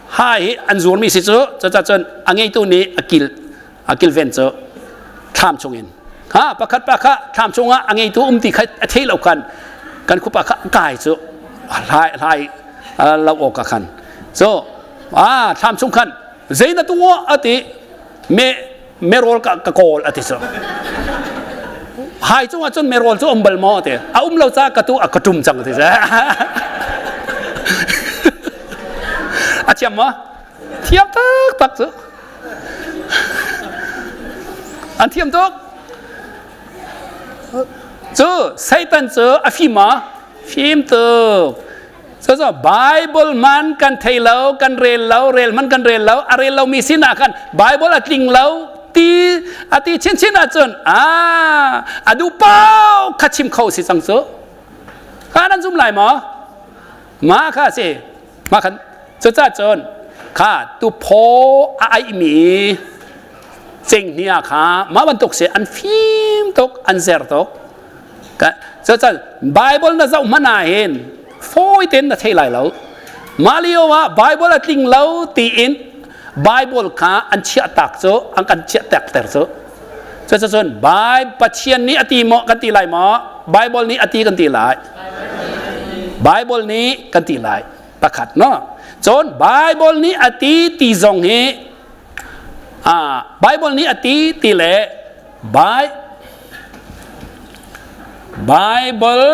Hai hi an zuarmi si cu cucaah cun a ngeitu nih a kil a kilven cu thlam chungin ha pakhat pa kha thlam chungah a ngeitu um ti kha a thei lo khan kan khupa kha kai cu hlai hlai lo awk ah khan so a thlam chung khan zei na tu a ti me merol ka ka kawl a ti cu hai cungah cun merol cu um bal maw ti a um lo ca ka tu a ka tum cang ti a thiam maw thiam tak tak cu an thiam tuk cu Satan cu a fim maw fim tuk Cucu Bible man kan thei lo, kan rel lo, rel man kan rel lo, a rel lomi sinah khan Bible a tling lo ti a ti chinchin ahcun ah a duh pau kha chim kho si cang cu. Kha nan zum lai maw? Ma kha si. Ma khan cucaah cun kha tu phaw a aihmi cenghngia kha mah bantuk si an fim tuk an zer tuk Cucan Bible na zoh hmanh ah hin fawi tein na thei lai lo. Mah lio ah Bible a tling lo tiin Bible kha an chiah tak cu an kan chiah tak ter cu. Cucun Bible Pathian nih a ti maw kan ti lai maw? Bible nih a ti kan ti lai. Bible nih kan ti lai. Pakhat no. Cun Bible nih a ti ti zong hi Bible nih a ti ti le Bible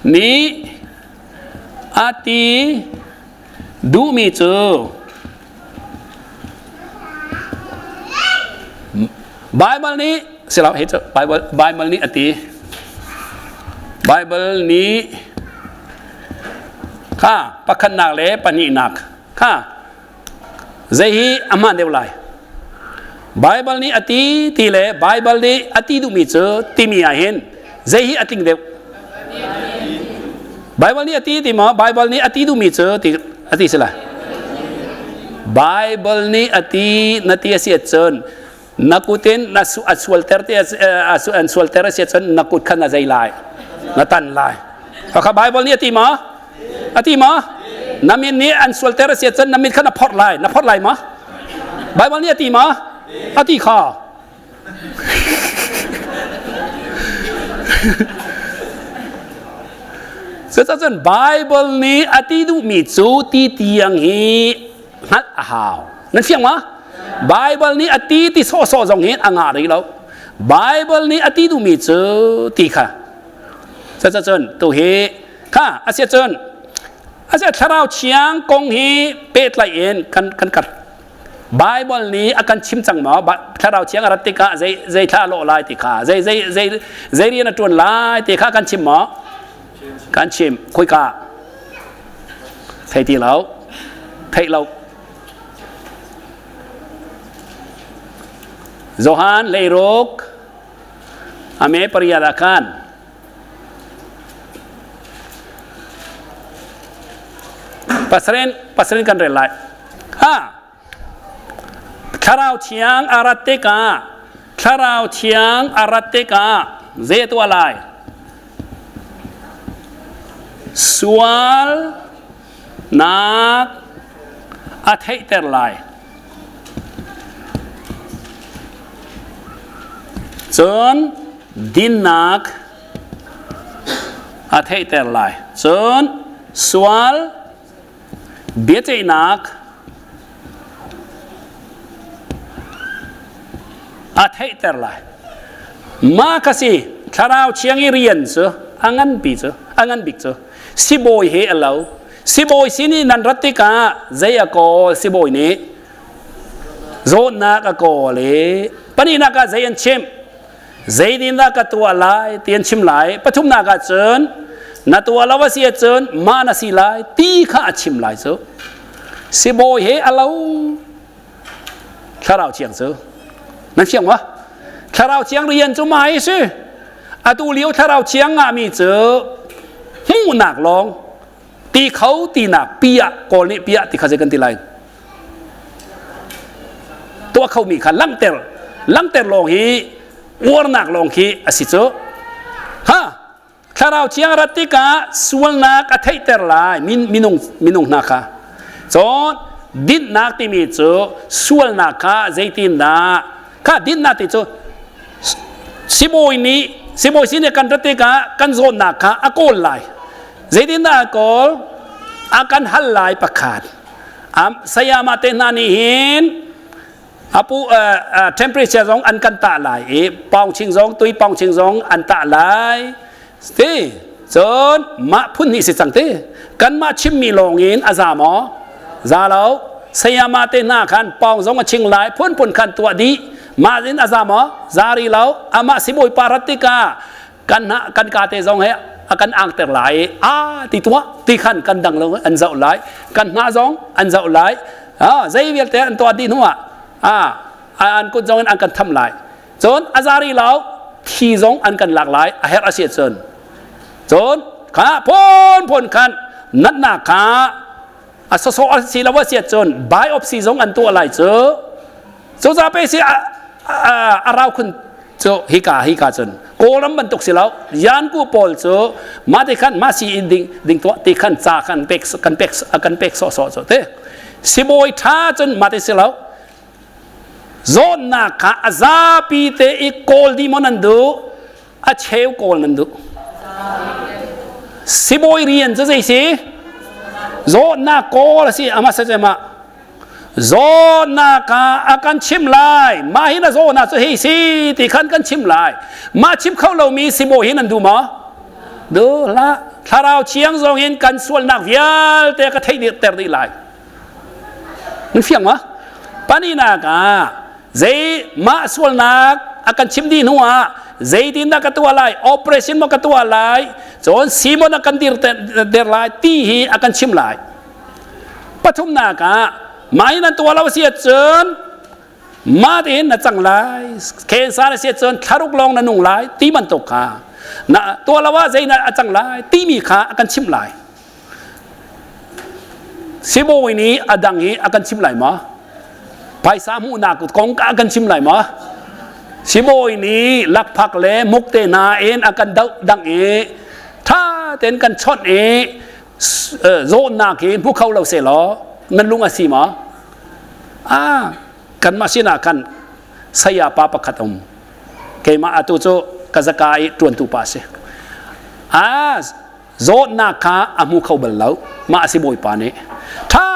nih a ti duhmi cu Bible nih silo hi cu Bible Bible nih a ti Bible nih kha pakhatnak le pahnihnak kha Zei hi a hmaan deuh lai? Baibal nih a ti ti le Baibal nih a ti duhmi cu timi ah hin zei hi a tling deuh? Baibal nih a ti ti maw? Baibal nih a ti duhmi cu ti a ti si lai. Baibal nih a ti na ti a si ahcun na kut in na a sualter ti an sualter a si ahcun na kut kha na zei lai na tan lai kha Bible nih a ti maw a ti maw na min nih an sualter a si ahcun na mit kha na phorh lai na phorh lai maw Bible nih a ti ma? A ti kha. Cucacun Bible nih a ti duhmi cu ti tiang hi hngalh a hau. Nan fiang ma? Bible nih a ti ti sawhsawh zong hin a ngah rih lo. Bible nih a ti duhmi cu ti kha. Cucacun tu hi kha a si cun a si thlarau thiang kong hi pehtlaih in kan kan kar Bible nih a kan chim cang maw thlarau thiang a rat tikah zei zei thla a lawh lai ti kha zei zei zei zei rian a ṭuan lai ti kha kan chim maw kan chim khoika thei ti lo theih lo Johan leiruk ame pariat ah khan Pasaren pasaren kan rel lai. Ha. Thlarau thiang a rat tikah Thlarau thiang a rat tikah zei tuah lai? Sual nak a theihter lai. Cun dinnak a theihter lai. Cun sual biaceihnak a theihter lai. Mah kha si thlarau thiang i rian cu a nganpi cu a ngan bik cu sibawi he a lo. Sibawi sin i nan rat tikah zei a kawl sibawi nih zawtnak a kawl i pahnihnak ah zei an chimh zeitindah ka tuah lai ti an chim lai pathumnak ah cun na tuah lo a si ahcun mah na si lai ti kha a chim lai cu sibawi he a lo thlarau thiang cu nan fiang ma thlarau thiang rian cu mai si atu lio thlarau thiang ngahmi cu hmuhnak lawng ti kho tinak pia kawl nih pia ti kha zei kan ti lai tuah khomi kha langhter langhter lawng hi uarnak lawng khi a si cu ha thlarau thiang rat tikah sualnak a theihter lai min minung minung hna kha cun dinnak timi cu sualnak kha zeitindah kha dinnak ti cu sibawi nih sibawi sin kan rat tikah kan zawnnak kha a kawl lai zeitindah a kawl a kan hal lai pakhat Sayama te hna nih hin apu temperature zong an kan tah lai i pawngching zong tui pawngching zong an tah lai ti cun mah phun hnih si cang ti kanmah chimmi lawng in a za maw za lo sayama te hna khan pawng zong a ching lai phun phun khan tuah dih mah in a za maw za ri lo amah sibawi pa rat tikah kan kan ka te zong he a kan angter lai a ti tuah ti khan kan dang lo an zoh lai kan hna zong an zoh lai a zei vialte an tuah dih hnuah a an kut zong in an kan tham lai cun a zari lo thi zong an kan lak lai a herh a si cun cun kha phun phun khan natnak kha a sawsawh a si lo a si cun biopsy zong an tuah lai cu cu za pe si a rau khun cu hika hika cun kawlram bantuk si lo yanku pawl cu mah te khan mah si in ding ding tuah ti khan ca khan pek kan pek kan pek sawh sawh cu te sibawi tha cun mah te si lo zawnnak kha a zapi te i kawl di mon an duh a cheu kawl nan duh sibawi rian cu zei si zawtnak kawl a si ama sa ma zawtnak ah a kan chim lai mah hi na zawtnak cu hei si ti khan kan chim lai mah chim kho lomi sibawi hi nan duh maw duh hlah thlarau thiang zong in kan sualnak vialte ka theih ter dih lai nan fiang ma pahnihnak ah zei mah sualnak a kan chim dih hnu ah zeitindah ka tuah lai operation maw ka tuah lai cun simon a kan dir der lai ti hi a kan chim lai pathumnak ah mah in an tuah lo si ahcun mah tein na cang lai cancer a si ahcun thlaruk lawng na nung lai ti bantuk kha na tuah lo ah zei na a cang lai timi kha a kan chimh lai Sibawi nih a dang hi a kan chim lai maw? Phaisa hmuhnak kong a kan chim lai maw? Sibawi nih lakphak le muk te hna in a kan doh dang i tha tein kan chawnh i zawtnak hi hmu kho lo seh law nan lung a si maw? Ah. Kanmah sinah khan saya pa pakhat a um. Keimah atu cu ka zaka i ṭuantu pa a si. A zawtnak kha a hmu kho bal lo. Mah a si bawipa nih. Ṭha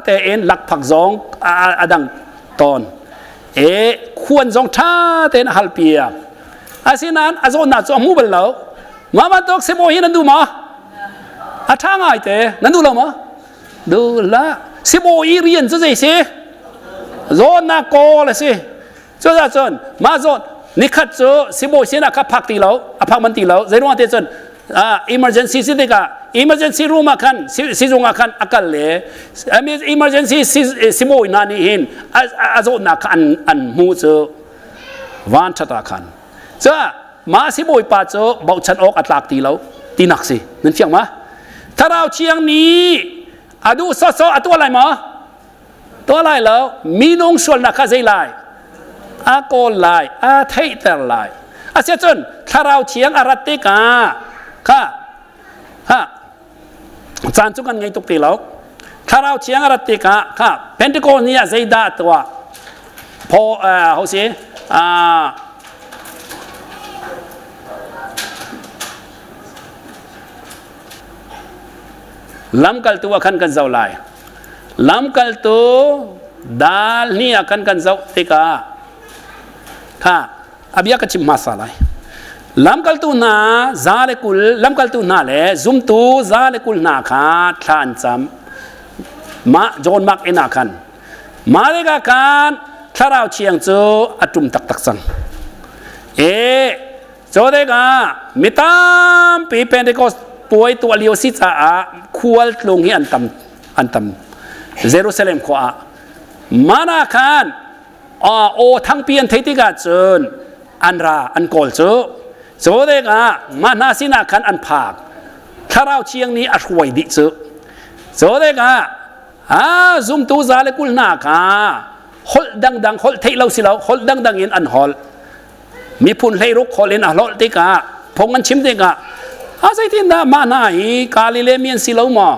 tein lakphak zong a dang tawn. E khuan zong ṭha tein a halpiak. Asinain a zawtnak cu a hmu bal lo. Mah bantuk sibawi hi nan duh maw? A ṭha ngai te. Nan duh lo maw? Duh hlah. Sibawi i rian cu zei si? Zawtnak kawl a si. Cucaah cun mah zawt nikhat cu sibawi sinah kha phak ti lo, a phak man ti lo. Zei ruang te cun emergency si tikah emergency room ah khan sizung ah khan a kal le emergency sibawi hna nih hin a zawtnak kha an hmu cu van ṭhat ah khan. Cuah mah sibawi pa cu bochan awk a tlak ti lo tinak si. Nan fiang ma? Thlarau Thiang nih a duh sawsawh a tuah lai maw? Tuah lai lo. Minung sualnak kha zei lai? A kawl lai, a theihter lai. Asiahcun Thlarau Thiang a rat tikah kha ha caan cu kan ngei tuk ti lo. Thlarau Thiang a rat tikah kha Pentecost ni ah zeidah a tuah? Phaw ho si? Lamkaltu ah khan kan zoh lai. Lamkaltu dal hnih ah khan kan zoh tikah kha a bia ka chim hmasa lai. Lamkaltu hna 120 lamkaltu hna le zumtu 120 hna kha thla an cam. Mah John Mark inn ah khan mah tikah khan thlarau thiang cu a ṭum taktak cang. E Cu tikah mi tampi Pentecost puai tuah lio si caah khualtlung hi an tam an tam Jerusalem khua ah mana khan aw thangpi an theih tikah cun an ra an kawl cu cu tikah mah hna sinah khan an phak thlarau thiang nih a hruai dih cu cu tikah a zumtu 120 hna kha holh dangdang holh theih lo si lo holh dangdang in an holh Miphun 16 holh in a hlawlh tikah phung an chim tikah a zeitindah mah hna hi Galilee mi an si lo maw?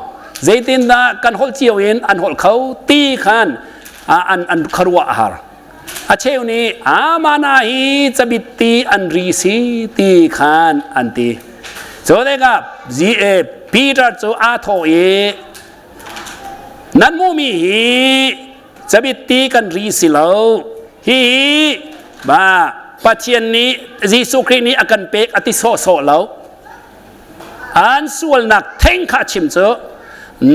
Zeitindah kan holh cio in an holh kho ti khan an an khuaruah a har. A cheu nih a mah hna hi cabit ti an ri si ti khan an ti. Cu tikah Peter cu aa thawh i nan hmuhmi hi cabit ti kan ri si lo hihi ba Pathian nih Jesuh Khrih nih a kan pek a ti sawhsawh lo an sualnak theng kha a chim cu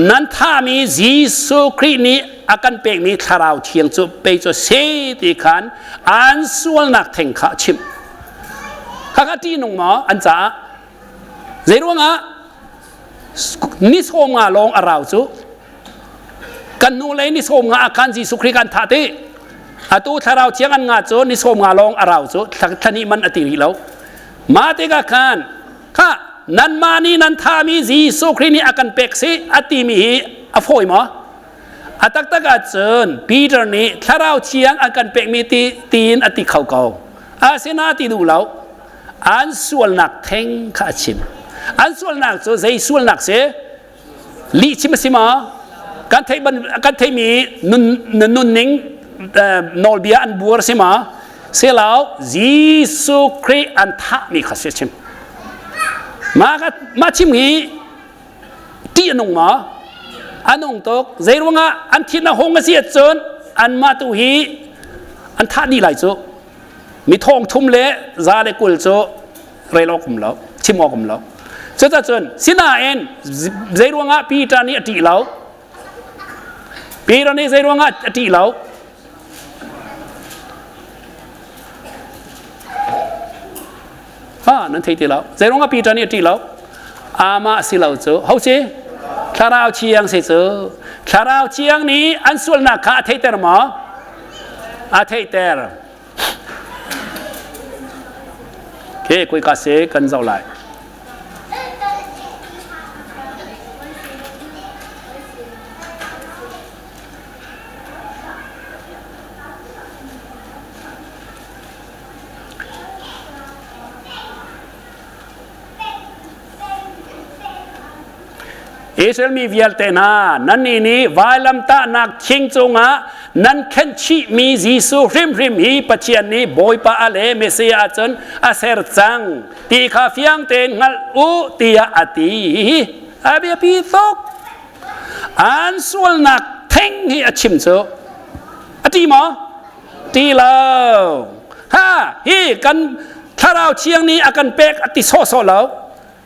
nan thami Jesuh Khrih nih a kan pekmi thlarau thiang cu pei cu si ti khan an sualnak theng kha a chim kha kha ṭihnung maw an caah zei ruangah ni 50 lawng a rau cu Kan hnulei ni 50 ah khan Jesuh Khrih kan thah ti. Atu thlarau thiang an nga cu ni 50 lawng a rau cu thla hnih man a ti rih lo. Mah tikah khan kha nanmah nih nan thahmi Jesuh Khrih nih a kan pek si a timi hi a fawi maw? A taktak ahcun Peter nih thlarau thiang an kan pekmi ti tiin a ti kho ko. Asinain ti duh lo. An sualnak theng kha a chim. An sualnak cu zei sualnak si? Lih chim a si maw? Kan theih ban kan theihmi nun nunning nawlbia an buar si maw? Silo Jesuh Khrih an thahmi kha si chim. Mah ka mah chim hi ṭih a nung maw? A nung tuk. Zei ruangah an thin a hung a si ahcun anmah tu hi an thah dih lai cu. Mi thong thum le 120 cu rel awk um lo chim awk um lo cucacun sinain zei ruangah Peter nih a ṭih lo Peter nih zei ruangah a ṭih lo ha nan thei ti lo zei ruangah Peter nih a ṭih lo amah si lo cu ho si thlarau thiang si cu thlarau thiang nih an sualnak kha a theihter maw a theihter Okay, kuika se kan zoh lai. Israel mi vialte hna, nannih nih vailamtahnak thing cungah Nan khenh chihmi Jesuh hrimhrim hi Pathian nih Bawipa a le Messiah ahcun a ser cang ti kha fiang tein hngalh u tiah a ti. Hihi a biapi tuk. An sualnak theng hi a chim cu. A ti maw? Ti lo. Ha, hi kan thlarau thiang nih a kan pek a ti sawhsawh lo.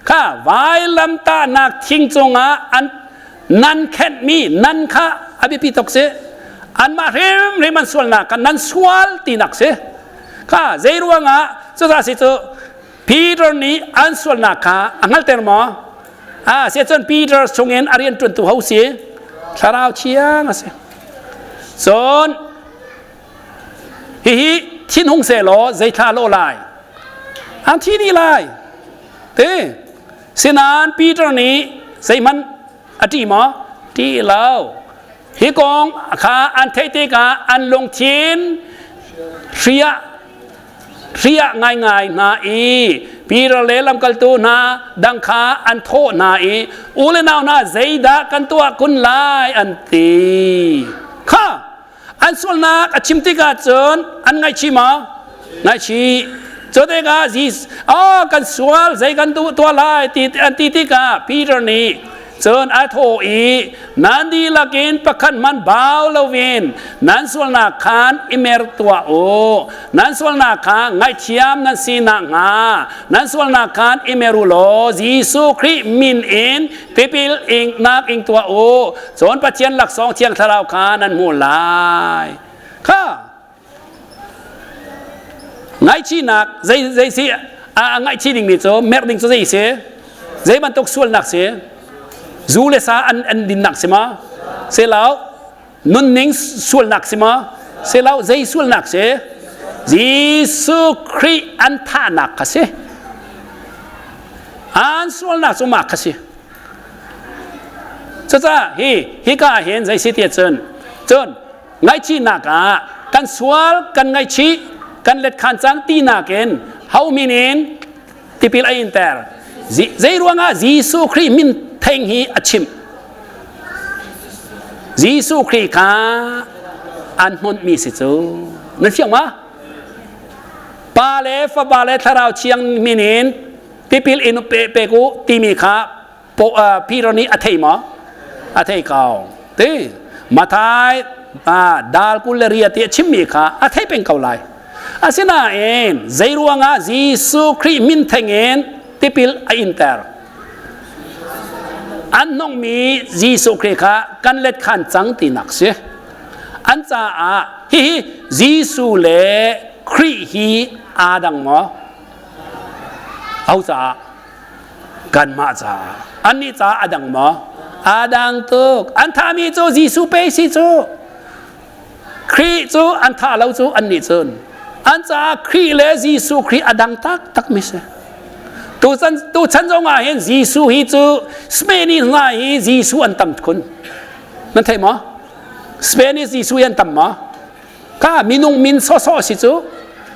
Kha vailamtahnak thing cungah an nan khenhmi nan kha a biapi tuk si. Anmah hrimhrim an sualnak kha nan sual tinak si. Kha zei ruangah cuza si cu Peter nih an sualnak kha a hngalter maw? Ah, siacun Peter chungin a rian ṭuantu ho si? Thlarau Thiang a si. Cun hihi thinhung sehlaw zeithla lawh lai? An thi dih lai. Ti. Sinain Peter nih zeihmanh a ṭih maw? Ṭih lo. Hi kong kha an theih tikah an lungthin hriah hriah ngaingai hna i Peter le lamkaltu hna dang kha an thawh hna i u le nau hna zeidah kan tuah kun lai an ti. Kha an sualnak a chim tikah cun an ngaihchih maw? Ngaihchih. Cu tikah Jesus, oh kan sual zei kan duh tuah lai ti an ti tikah Peter nih cun a thawh i nan dihlak in pakhat hmanh bau loin nan sualnak khan i mer tuah u. Nan sualnak kha ngaihthiam nan si nakhnga nan sualnak khan i mer u law Jesuh Khrih min in tipil ingnak ing tuah u. Cun Pathian laksawng Thiang Thlarau kha nan hmu lai. Kha ngaihchihnak zei zei si a ngaihchih dingmi cu merh ding cu zei si? Zei bantuk sualnak si? Zu le sa an an dinnak si ma? Se lo nunning sualnak si ma? Se lo zei sualnak si? Jesuh Khrih an thahnak kha si. An sualnak cu mah kha si. Cucaah hi hika ah hin zei si ti cun cun ngaihchihnak ah kan sual kan ngaihchih kan let khan cang tinak in ho min in tipil a inter zei ruangah Jesuh Khrih min theng hi a chimh Jesuh Khrih kha an hmunhmi si cu nan fiang ma Pa le Fapa le Thlarau Thiang min in tipil in pe pek u timi kha Peter nih a thei maw? A thei ko. Ti Mathai dal 28 ti a chimmi kha a thei peng ko lai. Asinain zei ruangah Jesuh Khrih min theng in tipil a inter? An nungmi Jesuh Khrih kha kan let khan cang tinak si. An caah hihi Jesuh le Khrih hi aa dang maw? Au caah kanmah caah annih caah a dang maw? A dang tuk. An thahmi cu Jesuh pe si cu. Khrih cu an thah lo cu annih cun. An caah Khrih le Jesuh Khrih a dang taktak mi si. Tuchan tuchan zong ah hin Jesuh hi cu Spanish hna hi Jesuh an tam khun. Nan thei maw? Spanish Jesuh hi an tam maw? Ka minung min sawsawh si cu.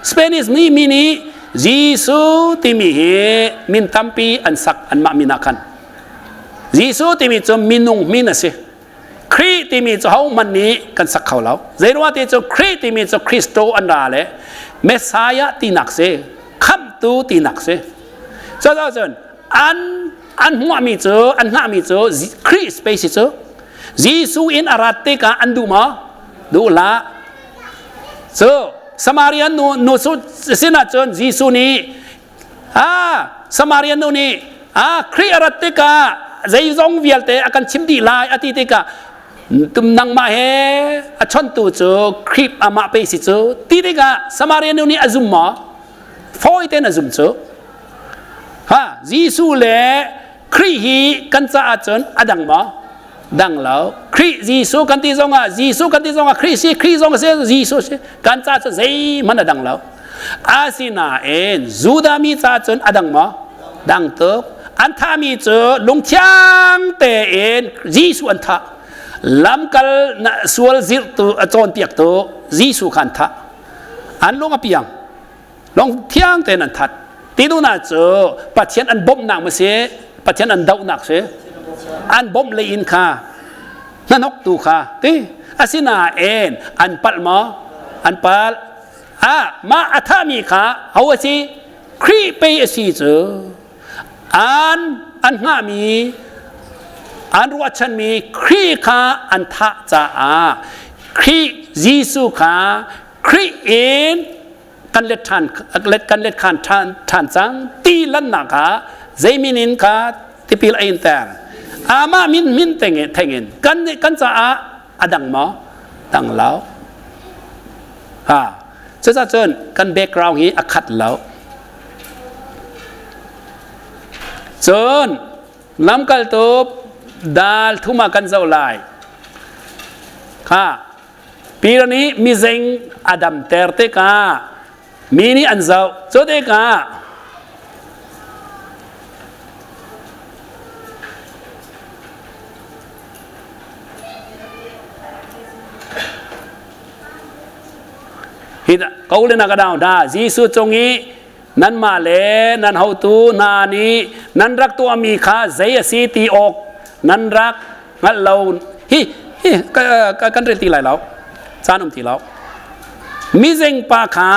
Spanish nih mi nih Jesuh timi hi min tampi an sak anmah min ah khan. Jesuh timi cu minung min a si. Khrih timi cu hohmanh nih kan sak kho lo. Zeiruang ti cu Khrih timi cu Kristo an ra le Messiah tinak si, khamhtu tinak si. Cucaah an an hmuahmi cu an hngahmi cu Khrih space cu Jesuh in a rat tikah an duh maw? Duh hlah. Cu Samaria nu nu cu sinah cun Jesuh nih ah Samaria nu nih ah Khrih a rat tikah zeizong vialte a kan chim dih lai a ti tikah nangmah he a chontu cu Khrih amah pe si cu ti tikah Samaria nu nih a zum maw? Fawi tein a zum cu. Ha Jesuh le Khrih hi kan caah cun a dang maw? Dang lo. Khrih Jesuh kan ti zongah Jesuh kan ti zongah Khrih si Khrih zong si Jesuh si kan caah cun zeihmanh a dang lo. Asinain Judah mi caah cun a dang maw? Dang tuk. An thahmi cu lungthiang tein Jesuh an thah. Lamkal sual zirhtu a cawnpiaktu Jesuh kha an thah. An lung a piang. Lung thiang tein an that. Ti duhnak cu Pathian an bawmhnak ma si, Pathian an dohnak si. An bawmh lei in kha hnanok tu kha ti. Asinain an palh maw? An palh. Ah, mah a thahmi kha ho a si? Khrih pei a si cu. An an hngahmi an ruahchanmi Khrih kha an thah caah Khrih Jesuh kha Khrih in kan let ṭhan kan let khan ṭhan ṭhan cang ti lannak ah zei min in kha tipil a inter amah min min tengin thengin kan kan caah a dang maw dang lo ha cucaah cun kan background hi a khat lo cun lamkaltu dal thuma kan zoh lai kha Peter nih mizeng a damter tikah mi nih an zoh. Cu tikah hi ko le na ka dau hna Jesuh cung i nanmah le nan hotu hna nih nan rak tuahmi kha zei a si ti awk nan rak hngalh lo hi hi kan rel ti lai lo caan um ti lo mizeng pa kha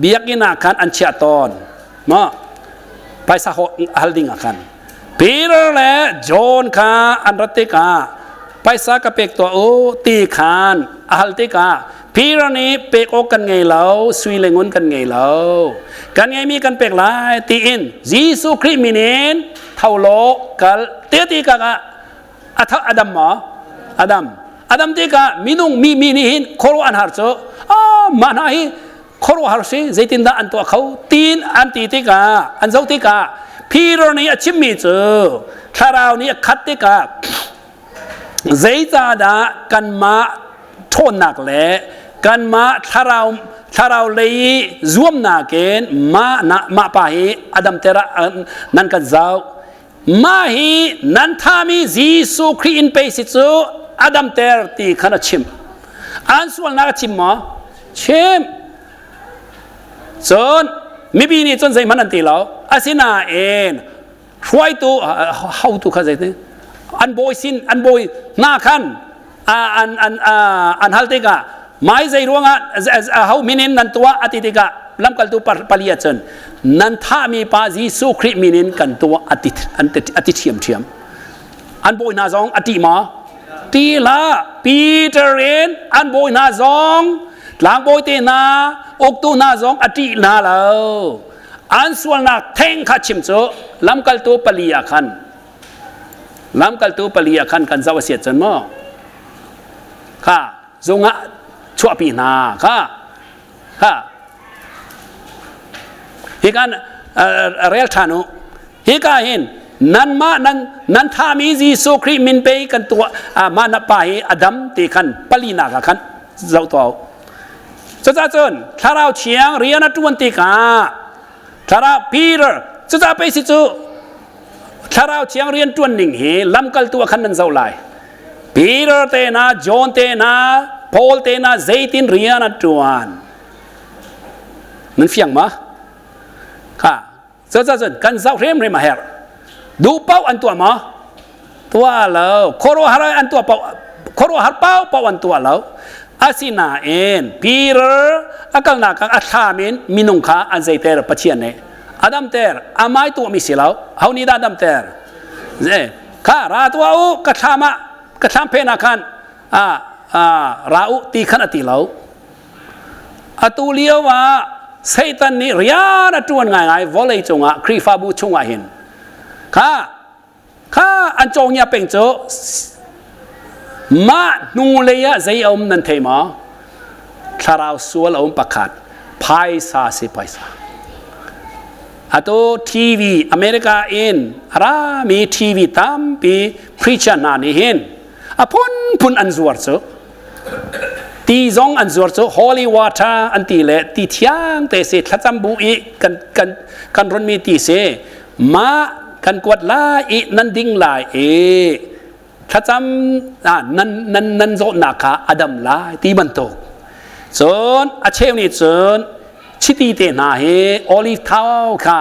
biakinn ah khan an chiah tawn ma paisa hal ding ah khan Peter le John kha an rat tikah paisa ka pek tuah u ti khan a hal tikah Peter nih pek awk kan ngei lo sui le ngun kan ngei lo kan ngeimi kan pek lai tiin Jesuh Khrih min in tho law kal te ti ka atha adam maw adam adam tikah minung mi mi nih hin khuaruah an har cu ah mah hna hi khuaruah har si zeitindah an tuah kho tin an ti tikah an zoh tikah Peter nih a chimmi cu thlarau nih a khat tikah zeicahdah kanmah ṭhawnnak le kanmah thlarau thlarau lei zuamnak in mah na mah pa hi adam ter ah nan kan zoh mah hi nan thami Jesuh Khrih in pei si cu a damter ti khan a chim. An sualnak a chim maw? Chim. Cun mipi nih cun zeihmanh an ti lo. Asinain hruaitu hotu kha zeitin an bawi sin an bawi hna khan an an an hal tikah mai zei ruangah ho min in nan tuah a ti tikah lamkaltu pali ah cun nan thahmi pa Jesuh Khrih min in kan tuah a ti a ti ṭhiamṭhiam an bawi hna zong a ṭih maw ti hlah Peter in an bawi hna zong tlangbawi te hna uktu hna zong a ṭih hna lo an sualnak theng kha chim cu lamkaltu pali ah khan lamkaltu pali ah khan kan zoh a siat cun maw kha zungah chuahpi hna kha kha hi kan rel ṭhan u hika hin nanmah nan nan thami Jesuh Khrih min pei kan tuah mah na pa hi adam ti khan palinak ah khan zoh tuah u cucaah cun thlarau thiang rian a ṭuan tikah thlarau Peter cucaah pei si cu Thlarau Thiang rian ṭuan ning hi lamkaltu ah khan nan zoh lai. Peter te hna, John te hna, Paul te hna zeitin rian an ṭuan. Nan fiang ma? Kha, cucaah cun kan zoh hrimhrim a herh. Duh paoh an tuah maw? Tuah lo. Khuaruahhar an tuah paoh khuaruahhar paohpaoh an tuah lo. Asinain Peter a kalnak ah a thlam in minung kha an zeiter Pathian nih a damter amai tuahmi si lo ho nih dah damter kha ra tuah u ka thlam ah ka thlam phen ah khan a ra u ti khan a ti lo atu lio ah Satan nih rian a ṭuan ngaingai vawlei cungah Khrihfabu chungah hin kha kha an cawngya peng cu mah hnulei ah zei a um nan thei maw thlarau sual a um pakhat phaisa si phaisa atu TV America in rami TV tampi preacher hna nih hin a phunphun an zuar cu ti zong an zuar cu holy water an ti le ti thiang te si thlacam bu i kan kan kan ronmi ti si mah kan kuat lai i nan ding lai i thlacam nan nan nan zawtnak kha a dam lai ti bantuk cun a cheu nih cun chiti te hna hi olive thau kha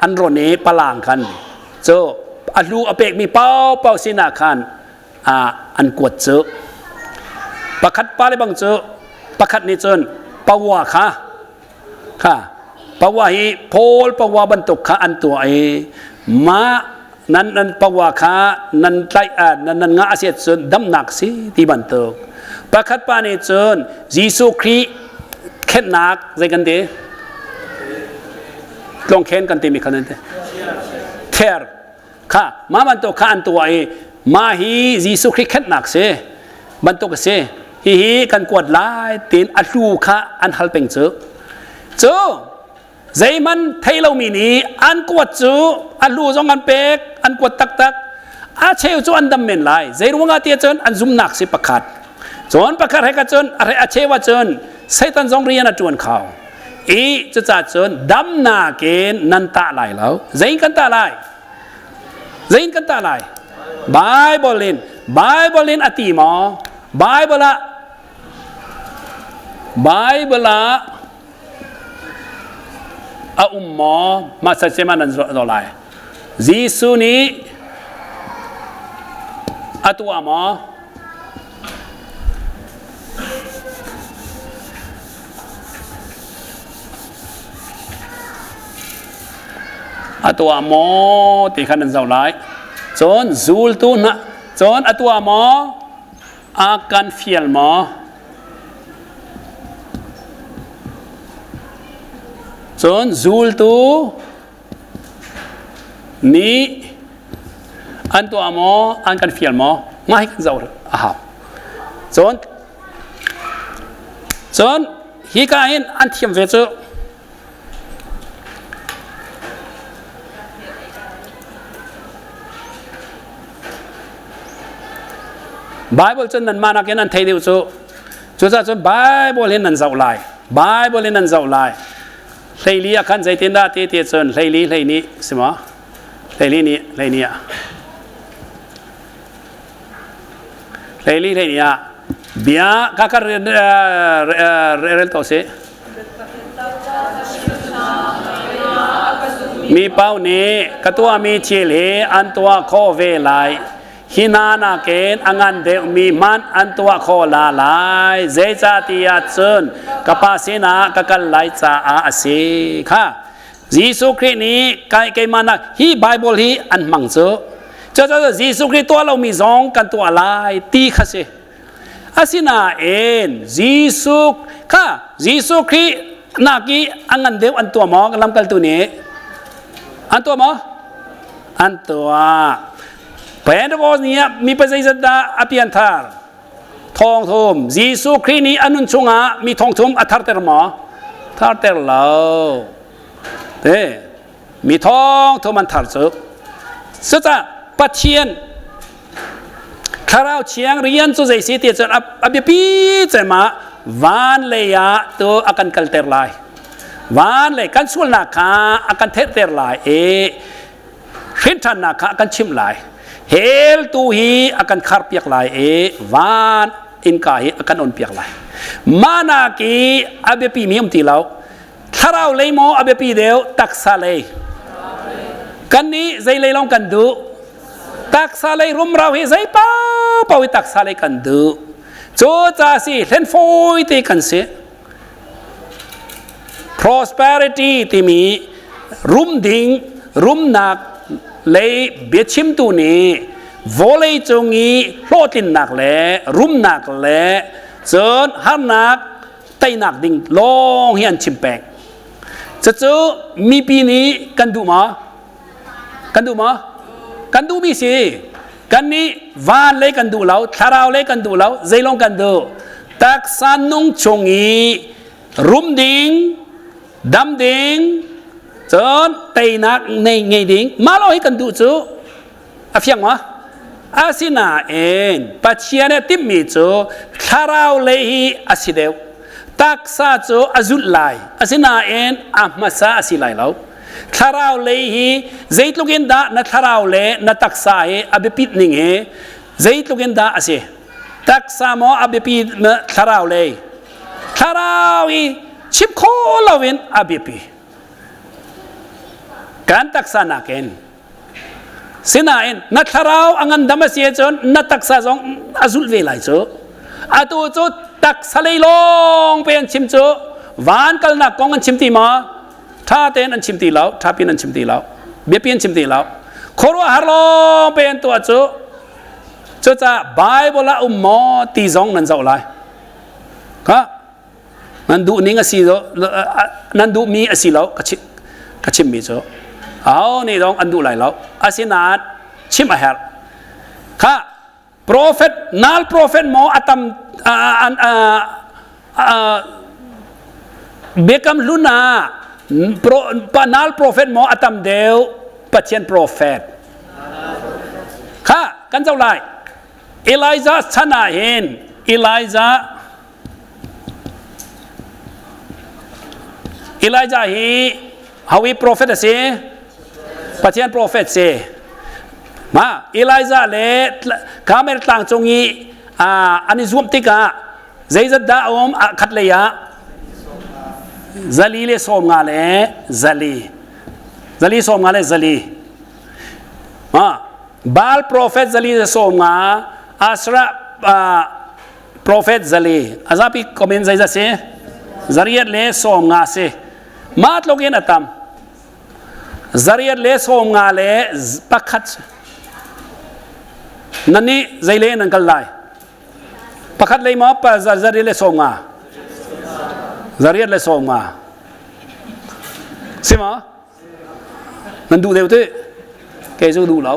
an ron i palang khan cu a hlu a pekmi paopaoh sinah khan an kuat cu. Pakhat pa le bang cu pakhat nih cun pawa kha kha pawa hi Paul pawa bantuk kha an tuah i mah nan nan pawa kha nan tlaih nan nan ngah a si cun damnak si ti bantuk. Pakhat pa nih cun Jesuh Khrih khenhnak zei kan ti? Tlawngkhen kan timi kha nan ti. Ther kha mah bantuk kha an tuah i mah hi Jesuh Khrih khenhnak si bantuk a si. Hihi kan kuat lai tiin a hlu kha an hal peng cu. Cu zeihmanh thei lomi nih an kuat cu a hlu zong an pek an kuat taktak a cheu cu an dam men lai zei ruangah tiah cun an zumnak si pakhat cun pakhat he ka cun a cheu ah cun Satan zong rian a ṭuan kho i cucaah cun damnak in nan tah lai lo zei kan tah lai zei kan tah lai Bible in Bible in a ti maw Bible ah Bible ah a um maw mah sasema nan zoh lai Jesuh nih a tuah maw A tuah maw ti kha nan zoh lai. Cun zultu hna cun a tuah maw a kan fial maw? Cun zultu nih an tuah maw an kan fial maw? Mah hi kan zoh a hau. Cun Cun hika hin an thiam ve cu. Bible cun nanmah nakin an thei deuh cu. Cucaah cun Bible hin nan zoh lai. Bible hin nan zoh lai. Hleili ah khan zeitindah ti ti cun hleili hleini si maw? Hleili nih hleini ah. Hleili hleini ah bia ka ka rel to si. Mi pau nih ka tuahmi thil hi an tuah khawh ve lai. Hi hna nakin a ngan deuhmi hmanh an tuah khawh la lai. Zeicahtiah cun ka Pa sinah ka kal lai caah a si. Kha Jesuh Khrih nih keimah nak hi Bible hi an hmang cu. Cucaah Jesuh Khrih tuah lomi zong kan tuah lai ti kha si. Asinain Jesuh kha Jesuh Khrih nak i a ngan deuh an tuah maw lamkaltu nih? An tuah maw? An tuah. Pentecost ni ah mi pa zeizat dah a pianthar? Thong thum. Jesuh Khrih nih a nun chungah mi thong thum a tharter maw? Tharter lo. Te mi thong thum an thar cu. Cucaah Pathian Thlarau thiang rian cu zei si ti cun a biapi cem ah van lei ah tu a kan kalter lai. Van lei kan sualnak kha a kan theihter lai i hrinṭhannak kha a kan chimh lai. Hell tu hi a kan kharpiak lai i van innka hi a kan onpiak lai. Mahnak i a biapi mi um ti lo. Thlarau lei maw a biapi deuh taksa lei? Kan nih zei lei lawng kan duh? Taksa lei rumro hi zei paohpaoh hi taksa lei kan duh. Cu ca si hlen fawi te kan si. Prosperity timi rum ding rumnak lei biachimtu nih vawlei cung i hlawhtlinnak le rumnak le cun harnak teinak ding lawng hi an chim peng. Cucu mipi nih kan duh maw? Kan duh maw? Kan duhmi si. Kan nih van lei kan duh lo, thlarau lei kan duh lo, zeilong kan duh. Taksa nung chung i rum ding, dam ding, cun teinak nei ngei ding, mah lo hi kan duh cu a fiang maw? Asinain Pathian a timhmi cu thlarau lei hi a si deuh. Taksa cu a zulh lai. Asinain a hmasa a si lai lo. Thlarau lei hi zeitluk in dah na thlarau le na taksa hi a biapit ning hi zeitluk in dah a si? Taksa maw a biapi thlarau lei? Thlarau hi chim kho loin a biapi. Kan taksa nakin Sinain na thlarau a ngandam a si ahcun na taksa zong a zulh ve lai cu. Atu cu taksa lei lawng pe an chim cu van kalnak kong an chim ti ma? Tha tein an chim ti lo, tha pin an chim ti lo, biapi an chim ti lo. Khuaruahhar lawng pe an tuah cu cucaah Bible ah um maw ti zong nan zoh lai. Kha nan duh ning a si lo nan duhmi a si lo ka chim ka chimmi cu aho nih dong an duh lai lo asinain chim a herh kha prophet nal prophet maw a tam an biakam hlun ah nal prophet maw a tam deuh pathian prophet kha kan zoh lai Elijah chan ah hin Elijah Elijah hi hawi prophet a si Pathian prophet si ma Elijah le Carmel tlang cung i an i zuam tikah zeizat dah a um khat lei ah zali le sawm nga le zali zali sawm nga le zali ma Baal prophet zali le sawm nga Asra prophet zali a zapi komen zeizat si zariat le sawm nga si mah tluk in a tam zariat le sawm nga le pakhat nan nih zeile nan kal lai pakhat lei maw pa zariat le sawm nga zariat le sawm nga si maw Nan duh deuh ti? Kei cu duh lo.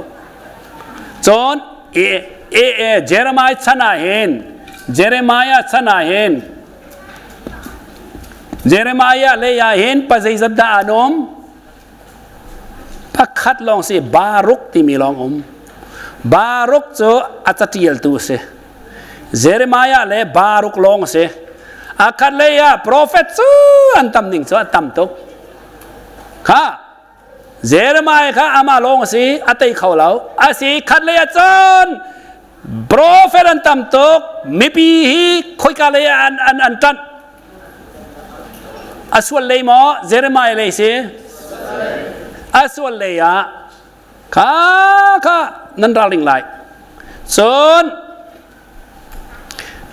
Cun e, e, e, Jeremiah chan ah hin Jeremiah chan ah hin Jeremiah lei ah hin pa zeizat dah an um? Pakhat lawng si Baruk timi lawng um. Baruk cu a catialtu a si. Jeremiah le Baruk lawng a si. A khat lei ah profet cu an tam ning cu a tam tuk. Kha Jeremiah kha amah lawng a si, a tei kho lo. A si khat lei ah cun profet an tam tuk, mipi hi khoika lei ah an an an ṭanh. A sual lei maw Jeremiah lei si? A sual lei ah kha kha nan ralring lai. Cun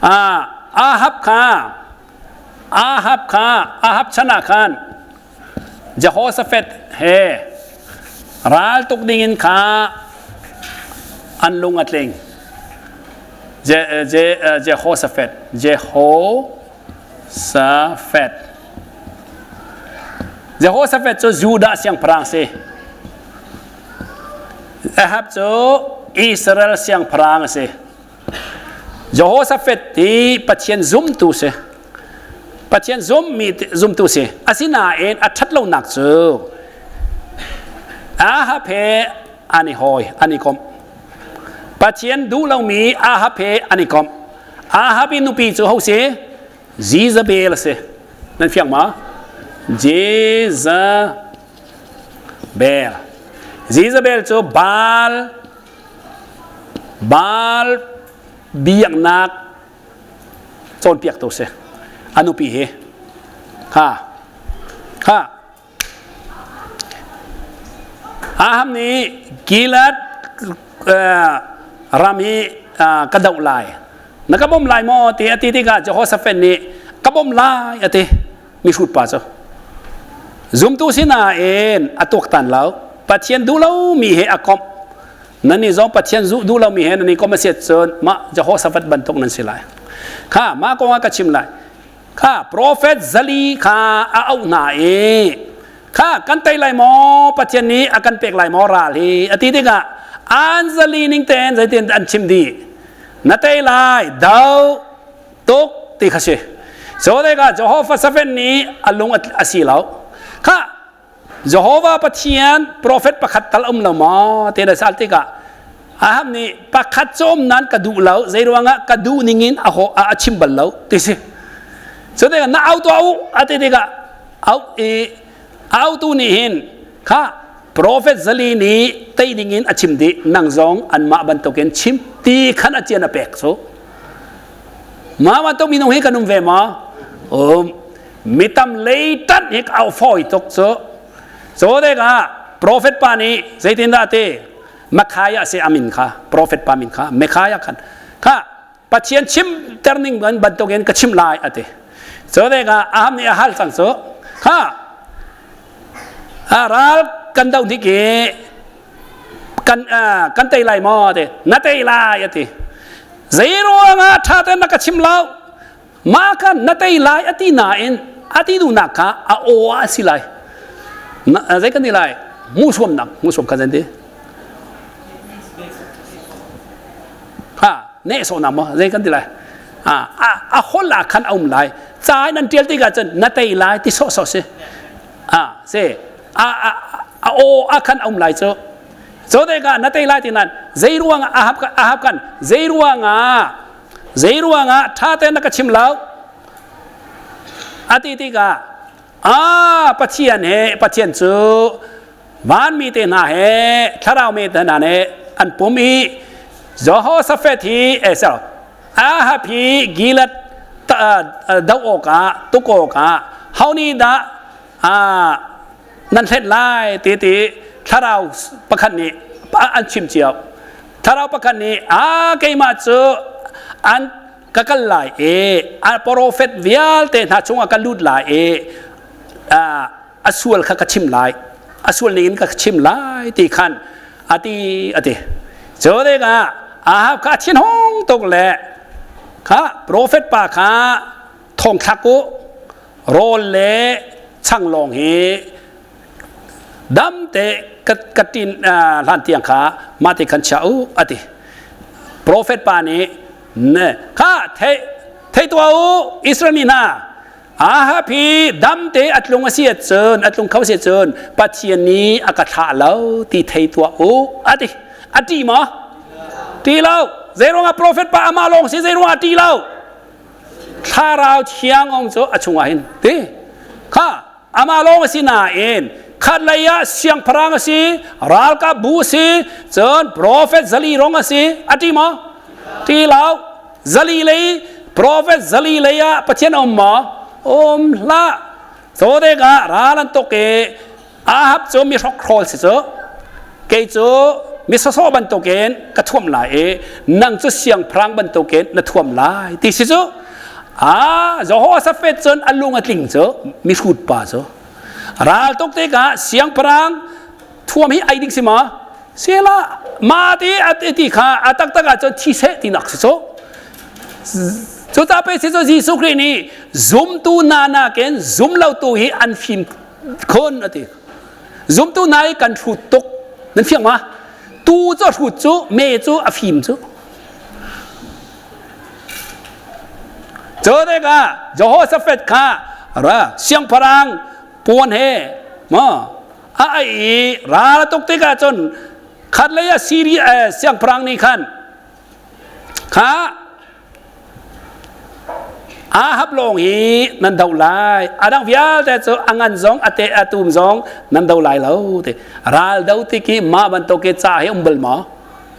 Ahab kha Ahab kha Ahab chan ah khan Jehoshaphat he ral tuk dingin kha an lung a tling. Je, Je, Jehoshaphat Jehoshaphat Jehoshaphat cu Judah siangpahrang si. Ahab cu Israel siangpahrang a si. Jehoshaphat hi Pathian zumtu si. Pathian zummi zumtu si. Asinain a ṭhat lonak cu Ahab he an i hawi, an i komh. Pathian duh lomi Ahab he an i komh. Ahab i nupi cu ho si? Jezebel a si. Nan fiang ma? Jezebel. Jezebel cu Baal Baal biaknak cawnpiaktu si. A nupi hi. Ha. Ha. Ahab nih Gilead ram hi ka doh lai. Na ka bawm lai maw ti a ti tikah Jehoshaphat nih ka bawm lai a ti. Mihrut pa cu. Zumtu sinain a tuaktan lo. Pathian duh lomi he a komh. Nan nih zong Pathian duh lomi he nan i komh a si cun mah Jehoshaphat bantuk nan si lai. Kha mah kong ah ka chim lai. Kha profet zali kha a auh hna i kha kan tei lai maw Pathian nih a kan pek lai maw ral hi a ti tikah an zali ning tein zeitin an chim dih na tei lai do tuk ti kha si so tikah Jehovah Safan nih a lung a si lo kha Jehovah Pathian profet pakhat tal um lo maw ti na sal tikah Ahab nih pakhat cu um nan ka duh lo zei ruangah ka duh ningin a ho a chim bal lo ti si cu tikah na au tuah u a ti tikah au i autu nih hin kha profet zali nih tei dingin a chim dih nang zong anmah bantukin chim ti khan a cian a pek cu ma bantuk minung hi kan um ve maw um mi tam lei ṭanh hi au fawi tuk cu cu tikah profet pa nih zeitindah ti Makhaya si amin kha profet pa min kha Mekhaya khan kha. Pathian chim terning bantukin ka chim lai ati. Cu tikah Ahab nih a hal cang cu. Kha ral kan do hnik i kan kan tei lai maw ti na tei lai ati. Zei ruangah ṭha tein na ka chim lo? Mah kha na tei lai ati nain ati duhnak kha a aw ah a si lai. Zei kan ti lai? Musuamnak, musuam kha zeiti? Ha, nehsawhnak maw? Zei kan ti lai? A hol ah khan a um lai. Ca in an ṭial tikah cun na tei lai ti sawhsawh si. A si. A a aw ah khan a um lai cu. Cu tikah na tei lai ti nan zei ruangah Ahab Ahab kan zei ruangah zei ruangah ṭha tein na ka chim lo a ti tikah a Pathian he Pathian cu vanmi te hna he thlarau mi te hna nih an pum i Jehoshaphat hi eh sorry Ahab hi Gilead doh awkah tuk awkah ho nih dah nan hlet lai ti ti thlarau pakhat nih an chim cio thlarau pakhat nih a keimah cu an ka kal lai i a profet vialte hna chungah ka lut lai i a sual kha ka chim lai a sual ning in ka chim lai ti khan ati ati cu tikah Ahab kha a thin hung tuk le kha profet pa kha thong thlak u rawl le changlawng hi dam te ka tin hlan tiang kha mah ti khan chia u ati profet pa nih ne kha thei thei tuah u Israel mi hna Ahab hi dam te a tlung a si ahcun a tlung kho si ahcun Pathian nih a ka thlah lo ti thei tuah u ati a ṭih maw ṭih lo zeiruangah profet pa amah lawng si zeiruangah a ṭih lo thlarau thiang ong cu a chungah hin ti kha amah lawng a si nain khat lei ah siangpahrang a si ralkap bu a si cun profet zali rong a si a ṭih maw ṭih lo zali lei profet zali lei ah Pathian a um maw um hlah cu tikah ral an tuk i Ahab cu mi hrokhrawl si cu kei cu mi sawsawh bantukin ka thuam lai i nang cu siangpahrang bantukin na thuam lai ti si cu ah Jehoshaphat cun a lung a tling cu mi hrut pa cu ral tuk tikah siangpahrang thuam hi ai ding si ma sela ma ti a ti kha a taktak ah cun thi seh ti nak si cu cu ta pe si cu Jesuh Khrih nih zumtu na nakin zum lo tu hi an fim khon a ti zumtu hna i kan hrut tuk nan fiang ma tu cu a hrut cu me cu a fim cu cu tikah Jehoshaphat kha ra siangpahrang puan he ma a ai i ral a tuk tikah cun khat lei ah Syria siangpahrang nih khan kha Ahab lawng hi nan do lai. A dang vialte cu a ngan zong a te a tum zong nan do lai lo ti. Ral do ti ki mah bantuk ki ca hi um bal maw?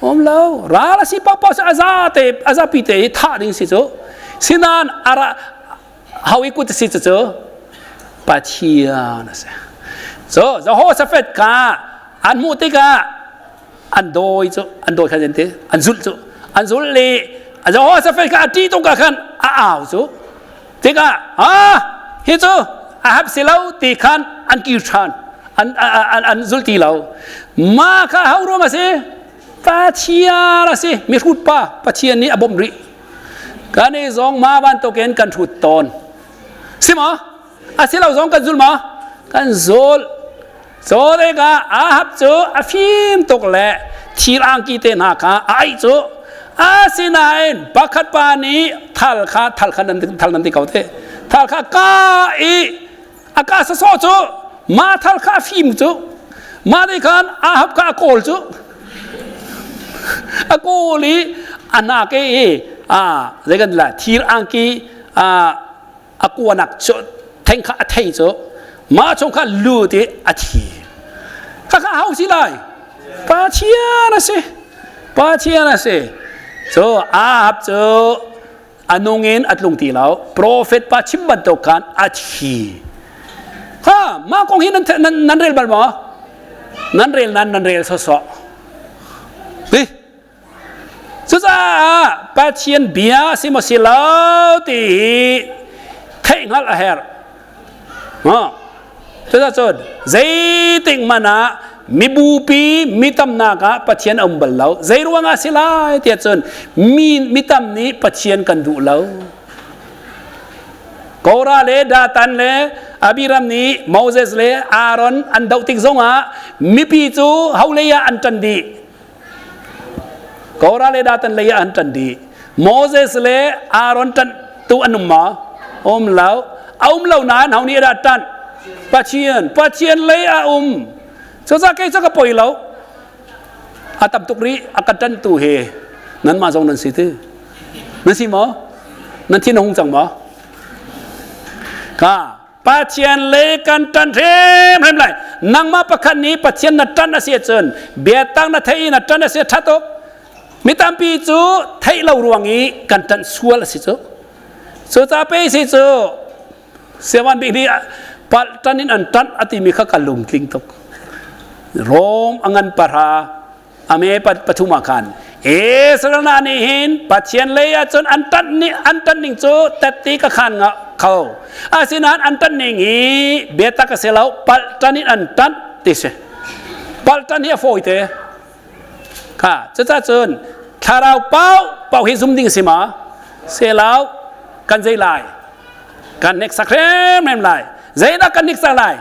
Um lo. Ral a si paohpaoh cu a za te a zapi te hi thah ding si cu. Sinan ara hau i kut si cu cu Pathian a si. So Jehoshaphat kha an hmuh tikah an dawi cu an dawi kha ti an zulh cu an zulh le Jehoshaphat kha a ṭih tuk ah khan a au cu tikah ah hi cu Ahab si lo ti khan an kir ṭhan an an an zul ti lo mah kha ho ruang a si Pathian a si mihrut pa Pathian nih a bawmh rih kan i zong ma bantukin kan hrut tawn si maw a si lo zong kan zul maw kan zul cu tikah Ahab cu a fim tuk le thir angki te hna kha a aih cu asinain pakhat pa nih thal kha thal kha nan thal nan ti ko te thal kha ka i a ka sawsawh cu mah thal kha a fim cu mah nih khan Ahab kha a kawl cu a kawl i a hna ke i a zei kan la thir angki a a kuanak cu theng kha a thei cu mah chung kha lut i a thi kha kha hau si lai Pathian a si Pathian a si cu Ahab cu a nung in a tlung ti lo profet pa chim bantuk khan a thi ha mah kong hi nan nan, nan rel bal maw nan rel nan nan rel sawsawh ti. Cucaah Pathian bia si maw si lo ti hi theih hngalh a herh. Cucaah zeitik hmanh ah mibupi mi tamnak ah Pathian a um bal lo. Zei ruangah si lai tiah cun mi mi tam nih Pathian kan duh lo. Korah le Dathan le Abiram nih Moses le Aaron an doh tik zongah mipi cu holei ah an ṭan dih. Korah le Dathan lei ah an ṭan dih. Moses le Aaron ṭanh tu an um maw? Um lo. A um lo nain ho nih dah ṭanh? Pathian. Pathian lei ah um. Cucaah kei cu ka poi lo. A tam tuk rih a ka ṭanhtu hi nanmah zong nan si ti. Nan si maw? Nan thin a hung cang maw? Ka Pathian le kan ṭan hrimhrim lai. Nangmah pakhat nih Pathian na ṭan a si ahcun biatak na theih i na ṭan a si ṭha tuk. Mi tampi cu theih lo ruang i kan ṭanh sual a si cu. Cucaah pe si cu Siavan bik nih palh ṭan in an ṭanh a timi kha ka lungtling tuk. Rom a ngan para ame pathum ah khan Israel hna nih hin Pathian lei ah cun an ṭanh nih an ṭanh ning cu tette ka khan nga kho. Asinain an ṭanh ning hi biatak a si lo palh ṭan in an ṭanh ti si. Palh ṭan hi a fawi te. Kha cucaah cun thlarau pau pau hi zum ding si ma? Selau kan zei lai? Kan hneksak hrimhrim lai. Zeidah kan hneksak lai?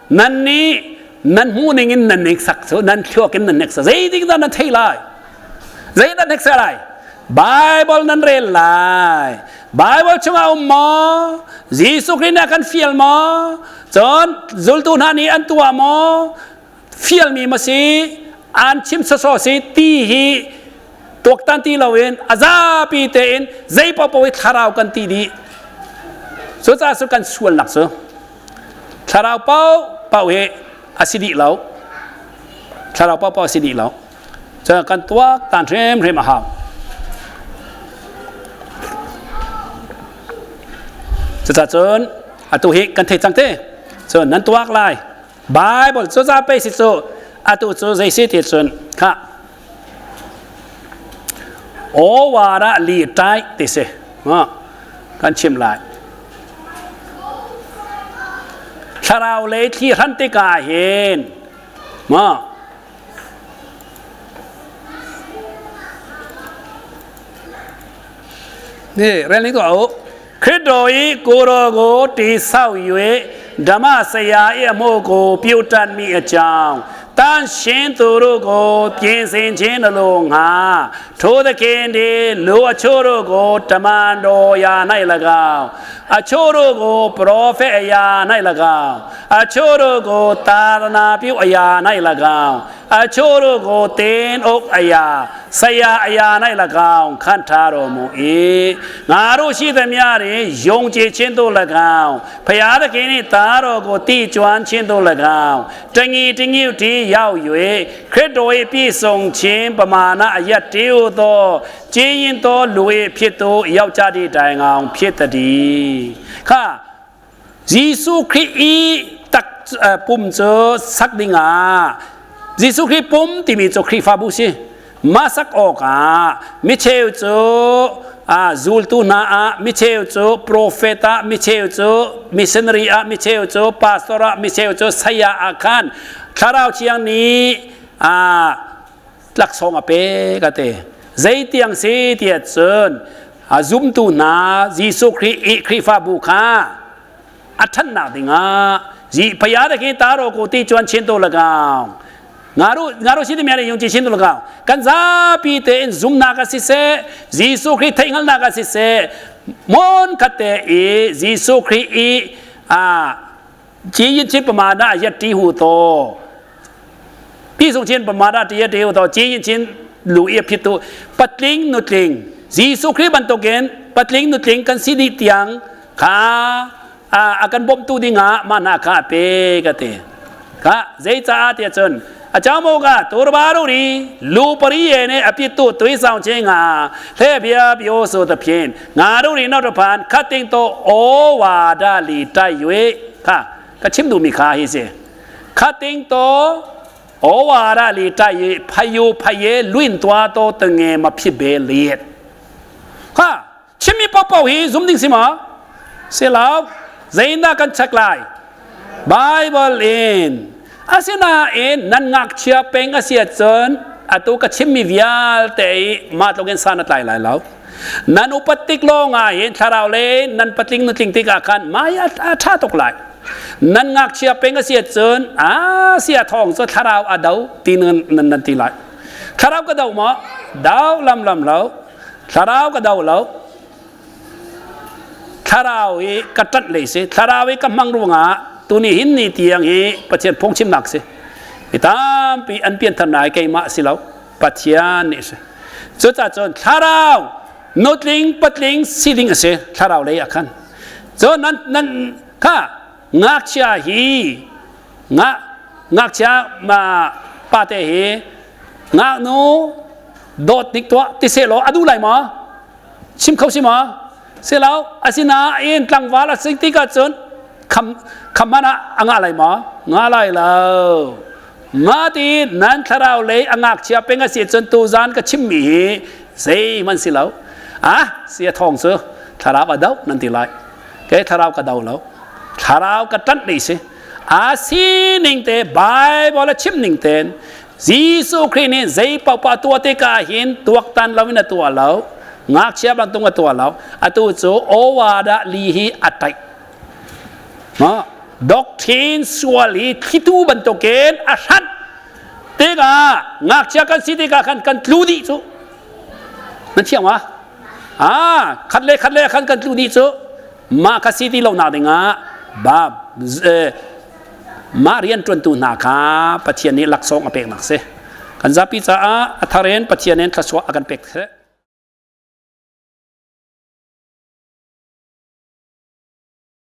Nan nih nan hmuh ning in nan hneksak cu nan thluak in nan hneksak. Zeitik dah nan thei lai? Zeidah hneksak lai? Bible nan rel lai. Bible chungah um maw? Jesuh Khrih nih a kan fial maw? Cun zultu hna nih an tuah maw? Fialmi ma si an chim sawsawh si ti hi tuaktan ti loin a zapi tein zei paohpaoh hi thlarau kan ti dih. Cucaah cu kan sualnak cu thlarau paohpaoh hi a si dih lo. Thlarau paohpaoh a si dih lo. Cu kan tuaktan hrimhrim a hau. Cucaah cun atu hi kan thei cang te. Cun nan tuak lai. Bible cu za pe si cu atu cu zei si ti cun kha awara li tai ti si kan chim lai thlarau lei thli hran tikah hin ma นี่เรื่องนี้ก็เอา ခရစ်တော်၏ကိုယ်တော်ကိုတည်ဆောက်၍ဓမ္မဆရာ၏အမှုကိုပြုတတ်မိအကြောင်းတန်ရှင်းသူတို့ကိုပြင်ဆင်ခြင်းလိုငါထိုသခင်သည်လူအချို့တို့ကိုတမန်တော်ရာ၌၎င်းအချို့တို့ကိုပရောဖက်အရာ၌၎င်းအချို့တို့ကိုသာသနာပြုအရာ၌၎င်းအချို့တို့ကိုတင်းအုပ်အရာဆရာအရာ၌၎င်းခန့်ထားတော်မူ၏ငါတို့ရှိသမျှတွင်ယုံကြည်ခြင်းတို့၎င်းဖျားသခင်၏သားတော်ကိုတည်ကျွမ်းခြင်းတို့၎င်းတညီတညွတ်တည်းရောက်၍ခရစ်တော်၏ပြည့်စုံခြင်းပမာဏအယတ်တည်းဟူသောကျင်းရင်သောလူ၏ဖြစ်သောယောက်ျားသည့်တိုင်အောင်ဖြစ်သည်ခါ Jesuh Khrih i tak pum cu sak dingah Jesuh Khrih pum timi cu Khrihfabu si mah sak awkah micheu cu zultu hna ah micheu cu profet ah micheu cu missionary ah micheu cu pastor ah micheu cu saya ah khan thlarau thiang nih laksawng a pek a ti zeitiang si tiah cun a zumtu hna Jesuh Khrih i Khrihfabu kha a ṭhannak dingah paya de ki taro ko ti chuan chin to lagaw ngaru ngaru si mi yung chi chin to lagaw kan zapi te in zumnak a si se Jesuh Khrih theihhngalhnak a si se mon khat te i Jesuh Khrih i a 基因亲不嘛那也几乎多，比如亲不嘛那也几乎多，基因亲路也撇多，patling nutling Jesuh Khrih bantukin patling nutling kan si dih tiang kha a kan bawmtu dingah mah hna kha a pe ka ti kha zeicaah tiah cun a chamo ka turbaru ri lu pari ye ne apitu tui sang che nga the bia bio so ta phin ငါတို့တွေနောက်တစ်ဖန်ခတ်တင်သောဩဝါဒလီတိုက်၍ခါကချင်တူမိခါဟိစေခတ်တင်သော ဩဝါဒ里在于拍有拍耶论多多等嘅嘛撇别列。哈，前面宝宝hi zum ding si ma? Si lo, zeidah kan check lai? Bible in. Asinain nan ngakchia peng a si ahcun atu ka chimmi vialte i mah tluk in san a tlai lai lo. Nan upat tik lawng ah hin thlarau le nan patling nutling tik ah khan mai a ṭha tuk lai. Nan ngakchia peng a si ahcun a sia thawng cu thlarau a do ti nan nan ti lai. Thlarau ka do maw? Do lam lam lo. Thlarau ka do lo. Thlarau i ka ṭanh lei si. Thlarau i ka hmang ruangah tuni hin ni tiang hi Pathian phungchimnak si. Mi tampi an pianthar nai keimah si lo. Pathian nih si. Cucaah cun thlarau nutling patling si ding a si thlarau lei ah khan. Cun nan nan kha ngakchia hi nga ngakchia ma pate hi ngaknu dawt nik tuah ti seh law a duh lai maw? Chim kho si maw? Si lo. Asinain tlangval a si tikah cun kham kham hmanh ah a ngah lai maw? Ngah lai lo. Nga ti nan thlarau lei a ngakchia peng a si cun tuzan ka chimmi hi zeihmanh si lo. Ah, sia thawng cu thlarau a do nan ti lai. Ke thlarau ka do lo. Thlarau ka ṭanh dih si. A sining te Bible a chim ning ten Jesuh Khrih nih zei paohpaoh tuah tikah hin tuaktan loin a tuah lo. Ngakchia bantuk a tuah lo. Atu cu awada li hi a taih. Ma doctrine sual hi thlitu bantukin a hranh tikah ngakchia kan si tikah khan kan tlu dih cu. Nan thiam ma? Ah, khat le khat le khan kan tlu dih cu. Mah kha si ti lo nak dingah ba mah rianṭuantu hna kha Pathian nih laksawng a peknak si. Kan zapi caah a thar in Pathian in thluachuah a kan pek.